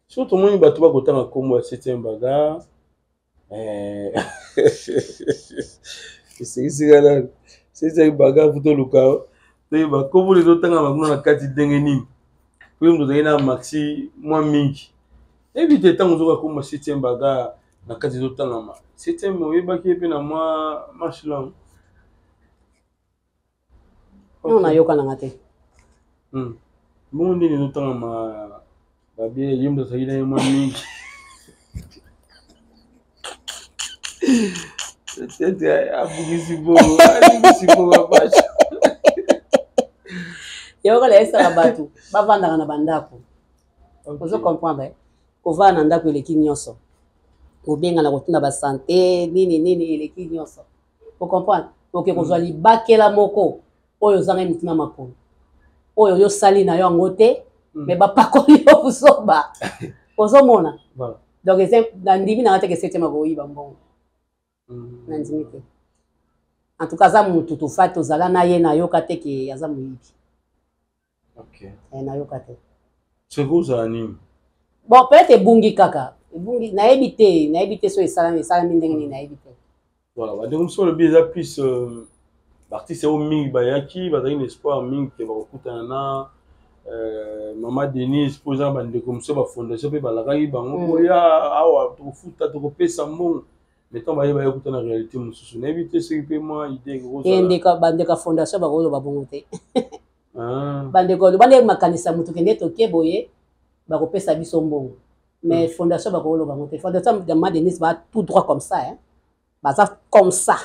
Soki tomoni bato bakotanga nkombo ya 7e bagarre, esekisi nga nani? 7e bagarre, po toluka toyeba nkombo ezotanga bango na kati ndenge nini, po ye moto ozalaki na Maxi mwa mingi. Nayebi te, ntango ozoka nkombo ya 7e bagarre na kati ezotangama, 7e oyebaki ye mpe na mwa marche langue? Non, nayoka nanga te. Bongo ndenge ezotangama babie, ye moto azalaki na ye mwa mingi, peut-être abungisi bongo, abungisi bongo abacho. Yango kala esala bato bavandaka na bandako. Ozo comprendre? Kovanda na ndako eleki nyonso. Kobenga na kotuna basante nini nini eleki nyonso. Ocomprendre? Oke kozwa libakela moko oyo ozangai motu na makolo, oyo yosali na yo yango te, me bapakoli yo buzoba. Ozomona? Donc eza nandimi nanga te ke septième akoyiba mbongo. Nandimi te. En tout cas aza mutu tofa tozala na ye, nayoka te ke aza moyibi. Nayoka te. Soki ozala nini? Bon, peut-être ebungi kaka, ebungi, nayebi te, nayebi te so esalami, esalami ndenge nini, nayebi te. Voilà, bandeko mosusu balobi eza plus baartiste oyo mingi bayaki, bazalaki na espoir mingi ke bakokutana na mama Denise, mpo eza na bandeko mosusu bafondation mpe balakaki bango koya awa, tokofuta, tokopesa mbongo, mais ntango baye, baye kuta na réalité mosusu. Nayebi te soki mpe mwa idée ekozala. Bandeko ya fondation bakoloba bongo te. Bandeko loba nde makanisa motu kende toke boye, bakopesa biso mbongo, mais fondation bakoloba yango te. Fondation ya mama Denise ba tout droit comme ça, hein? Baza comme ça.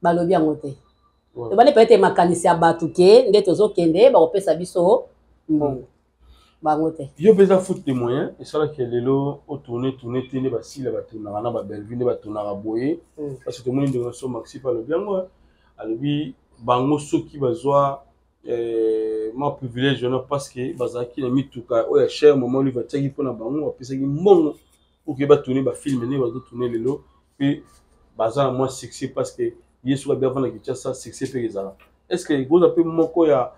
Balobi yango te. Tobandi peut-être makanisi ya bato ke nde tozokende, bakopesa biso mbongo, bango te. Yo mpe eza faute de moyen esalaki lelo otourne tourne te nde basila batournaka na babellevue nde batournaka boye? Parce que tomoni ndeko so Maxi mpe alobi yango, alobi bango soki bazwa mwa privilège wana parce que bazalaki na mituka oyo ya cher, mama Olive atiaki mpona bango, bapesaki mbongo pour que batourne bafilme ndenge bazotourne lelo, mpe baza na mwa succès, parce que ye soki abi avanda Kinshasa, succès mpe ezala. Est ce que ekoza mpe moko ya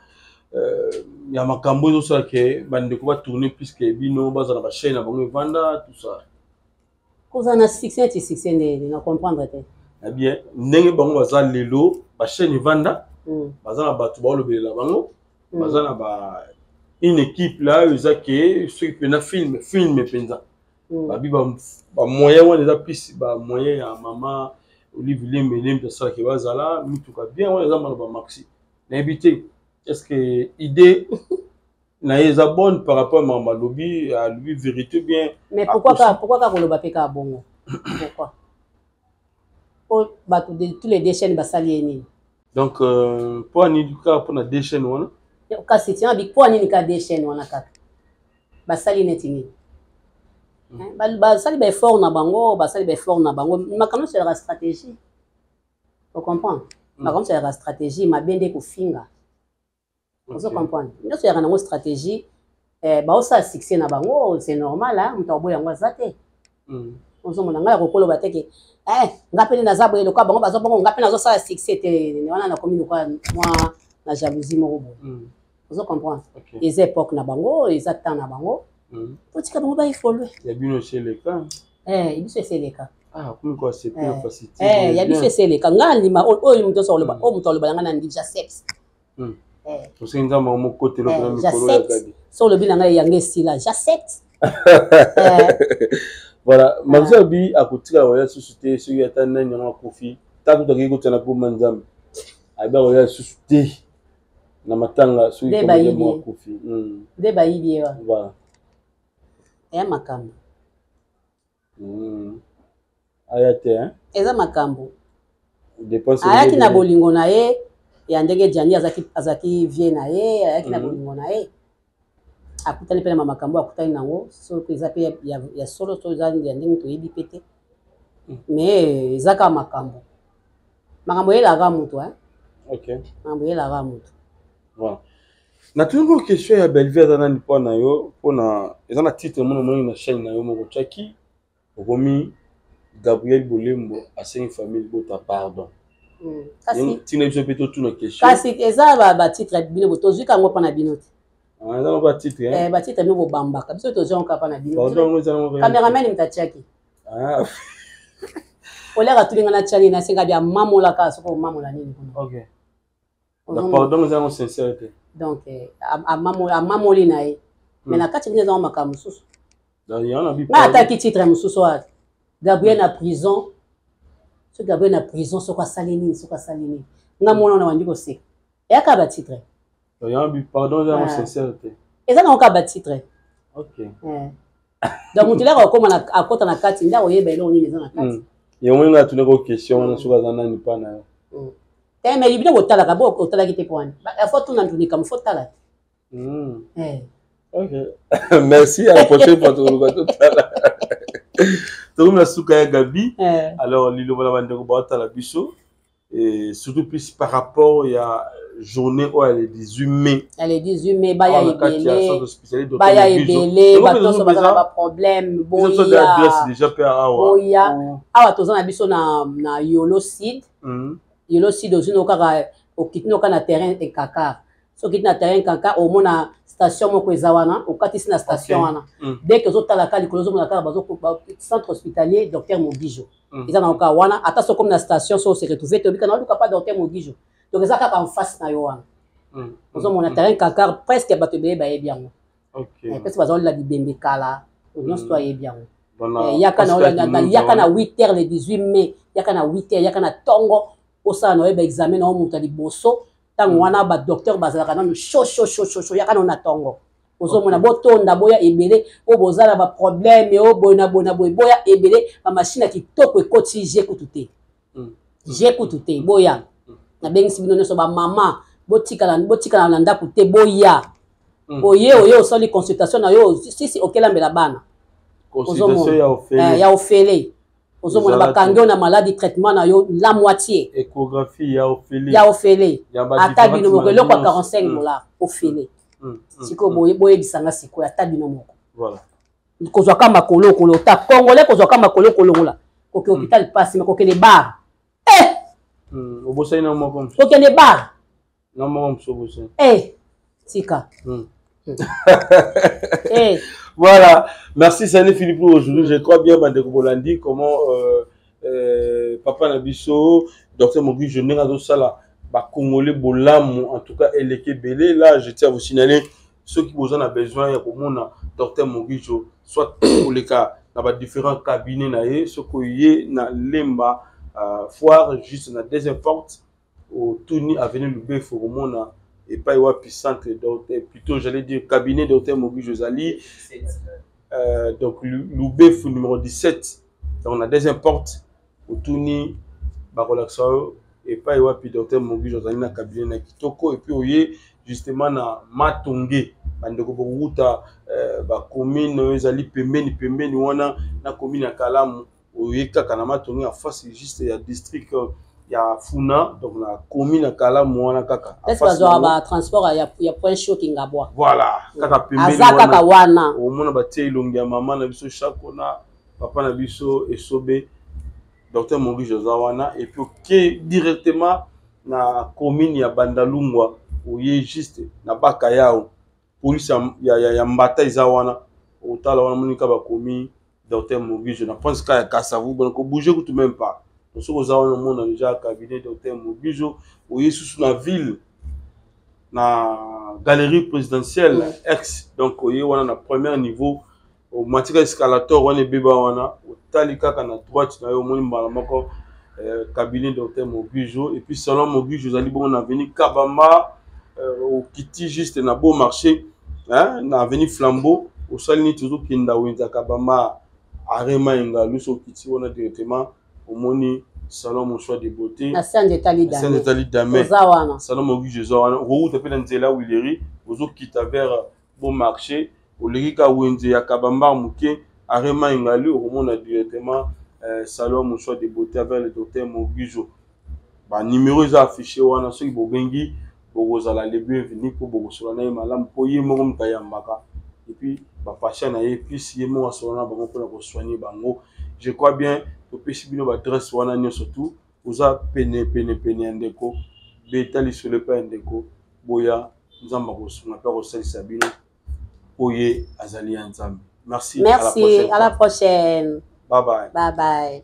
makambo ezosala ke bandeko batourne puisque bino baza na bachaîne na bango evanda, tout ça? Kozala na succès neti succès ndenge na comprendre te. Na bien ndenge bango baza lelo, bachaîne evanda, baza na bato baolobelela bango, baza na ba une équipe là oyo eza ke soki mpena film, film mpenza, babi bamoyen wana eza plus bamoyen ya mama Olive Lembe, Lembe asalaki bazala mituka bien. Wana eza maloba Maxi. Nayebi te est ce que idée na ye eza bonne par rapport à makambo alobi, alobi vérité bien. Mais pourquoi kaka, pourquoi kaka koloba mpe kaka bongo? Pourquoi? Po bato de tous les deux chaînes basali ye nini? Donc mpo anini kaka mpona deux chaînes wana? Kasi tina bi mpo anini kaka deux chaînes wana kaka? Basali neti nini? Basali baeffort na bango, basali baeffort na bango. Makambo nyonso ezalaka stratégie, ocomprendre? Makambo nyonso ezalaka stratégie. Mabe nde kofinga, ozo comprendre? Nyonso ezalaka nango stratégie. Baosala succès na bango, c'est normal, moto akoboya yango aza te. Ozomona ngai akokoloba te ke nga mpe nde naza boye lokola bango baza bongo, nga mpe nazosala succès te. Wana nakomi lokola mwa na jalousie moko boye, ozo comprendre? Eza époque na bango, eza temps na bango, totika bango baévolue. Ya bino esi eleka. Biso esi eleka. Ya biso esi eleka. Nga ndima oyo moto nyonso aloba, oyo moto aloba na ngai na ndimi, j'accepte. Tosengi Nzambe mokotelo mpena mikolo ya Gabi. So olobi na ngai yango esila, j'accepte. Voilà, Maxi abi akotikala koya susu te soki ata nani yango akufi, ta kutu akei kotia na koma Nzambe, abi akoya susu te na matanga soki comédien akufi. Nde bayibi ye wana. Voilà. Eya makambo. Aya te, hein? Eza makambo. Ayaki na bolingo na ye ya ndenge Jani azalaki vie na ye, ayaki na bolingo na ye, akutani mpe na makambo akutani nango. Soki eza mpe ya solo to eza ya ndenge, toyebi mpe te, mais eza kaka makambo. Makambo eyelaka moto, makambo eyelaka moto. Voilà. Natuni ko question ya Bellevue aza nani mpo na yo, mpo na eza na titre mona omoni na chaîne na yo moko otiaki, okomi Gabriel Bolembo asengi famille bota pardon. Tina biso mpe totuna question. Kasi eza batitre bino tozwi kango mpo na bino te. Ah, eza nango batitre. Eh, batitre bino bobambaka biso tozwi yango kaka mpo na bino. Cameraman moto atiaki. Ah. Oliaka atuni nga natya nini, nasenga bia mamolaka soki omamola nini kuna. Okay. Donc pardon eza yango sincère te. Donc eh, amamoli na ye. Mais na kati bino eza yango makambo mosusu. Nga ataki titre mosusu wana. Gabriel na prison. Soki Gabriel na prison soki asali nini, soki asali nini. Nga mwana wana bandi koseka. Eyaka ba titre. Pardon eza yango sincère te. Eza nango kaka ba titre. Ok. Eh. Donc moto elaka akoma akota na kati nde akoyeba eloko nini eza na kati. Yango nga atunaki question wana soki aza nani mpa na yo. Te mais bino botalaka, bo otalaki te mpo wana fo tuna likambo fo tala te. Ok, merci, à la prochaine fois. Tokoluka totala. Tokomi na suka ya Gabi. Alors liloba na bandeko baotala biso, et surtout plus par rapport ya journée oyo ya le 18 mai. Ya le 18 mai, baya ebele, baya ebele, bato nyonso baza na baproblème, boya boya awa. Toza na biso na Yolo Sud. Yolo Sud, ozwi no kaka, okiti no kaka na terrain Ekakar. Soki okiti na terrain Ekakar, omona station moko eza wana, okatisi na station wana. Dès que ozotala kaka likolo, ozomona kaka bazo centre hospitalier Docteur Mogijo. Eza na kaka wana. Ata soki okomi na station, so ose retrouve te, obika na oluka pa Docteur Mogijo. Donc eza kaka en face na yo wana, ozomona terrain Kakar. Presque bato ebele bayebi yango, presque bazolela bibembe kala nyonso to ayebi yango. Yaka na 8 heures le 18 mai, yaka na 8 heures, yaka na ntongo, osala na oyeba examen na yo moto ya liboso. Ntango wana badocteur bazalaka nano chaud chaud chaud chaud chaud. Yaka nano na ntongo, ozomona botonda, boya ebele oyo bozala baproblème oyo boye na boye na boye, boya ebele. Bamashine ya kitoko ekoti je kutu te, je kutu te. Boya, nabengisi bino nyonso, bamama botikala na ndako te, boya. Oye, oye osali consultation na yo, sisi okelambela bana ya ofele. Ozomona bakangi yo na maladi, traitement na yo la moitié. Échographie ya ofele. Ya ofele, ata bino moko, eloko ya 45 $ ofele. Sikoyo boyebisanga sikoyo, ata bino moko, kozwaka makolo okolo ta congolais, kozwaka makolo kolongola koke hôpital pasi, me kokende bar. Obosani na moko. Kokende bar. Na moko mosusu obosani. Tika. Voilà, merci Sani Philippe pour aujourd'hui. Je crois bien, bandeko bolandi, comment papa na biso, docteur Mogi, je n'ai sala ba Congolais bolamu, en tout cas, eleke belé. Là, je tiens à vous signaler, ceux qui ont besoin, ya komona docteur Mogijo, soit pour les cas, dans ba différents cabinets na ye, ce que ye na Lemba, foire, juste na deuxième porte, otuni avenue Lubefu, komona epai wapi centre docteur, plutôt j'allais dire cabinet docteur Mogijo ezali, donc Lubefu numéro 17, donc na deuxième porte, otuni, bakolakisa yo epai wapi docteur Mogijo azali na cabinet na kitoko. Et puis oye justement na Matonge, bandeko bokowuta bacommune oyo ezali pembeni pembeni wana na commune ya Kalamu, oye kaka na Matonge, en face juste ya district ya Funa, donc na commune ya Kalamu wana kaka. Place bazwaka batransport ya Point Chaud, Kingabwa. Voilà, kaka pembeni. Aza kaka wana. Omona batie elongi ya mama na biso Chako na papa na biso Esobe. Docteur Mogijo aza wana. Et puis oke directement na commune ya Bandalungwa, oye juste na baka yao, police ya Mbata eza wana. Otala wana, monika bakomi docteur Mogijo na pense ka ya Kasavu bona kobouge kutu même pas. Soki oza wana, omona déjà cabinet docteur Mogijo. Oye susu na ville, na galerie présidentielle ex, donc oye wana na premier niveau, omatika escalator wana ebeba wana, otali kaka na droite na yo, omoni mbala moko cabinet docteur Mogijo. Et puis salon Mogijo ezali bongo na avenue Kabamba, okiti juste na Beau Marché, hein, na avenue Flambeau, osali neti ozokenda wenze ya Kabamba, arema engalu. So okiti wana directement, omoni salon Mon Choix de Beauté. Na Saint etali. Saint etali dame. Oza wana. Salon Mogijo eza wana. Okouta mpe na nzela Wileri, ozokita vers Beau Marché, oleki ka wenze ya Kabamba moke, arema engali, okomona directement salon Mon Choix de Beauté avec le docteur Mogijo. Banuméro eza affiché wana, soki bobengi. Bokozala le bienvenu mpo bokosola na ye malamu, mpo ye moko moto ayambaka et puis bapatient na ye, plus ye moko asola na bango mpona kosoigne bango. Je crois bien topesi bino baadresse wana nyonso tu. Oza pene pene pene ya ndeko, beta lisolo epai ya ndeko, boya. Nzambe akosunga mpe akosalisa bino, mpo ye azali ya Nzambe. Merci. Merci, à la prochaine, à la prochaine. Bye bye. Bye bye.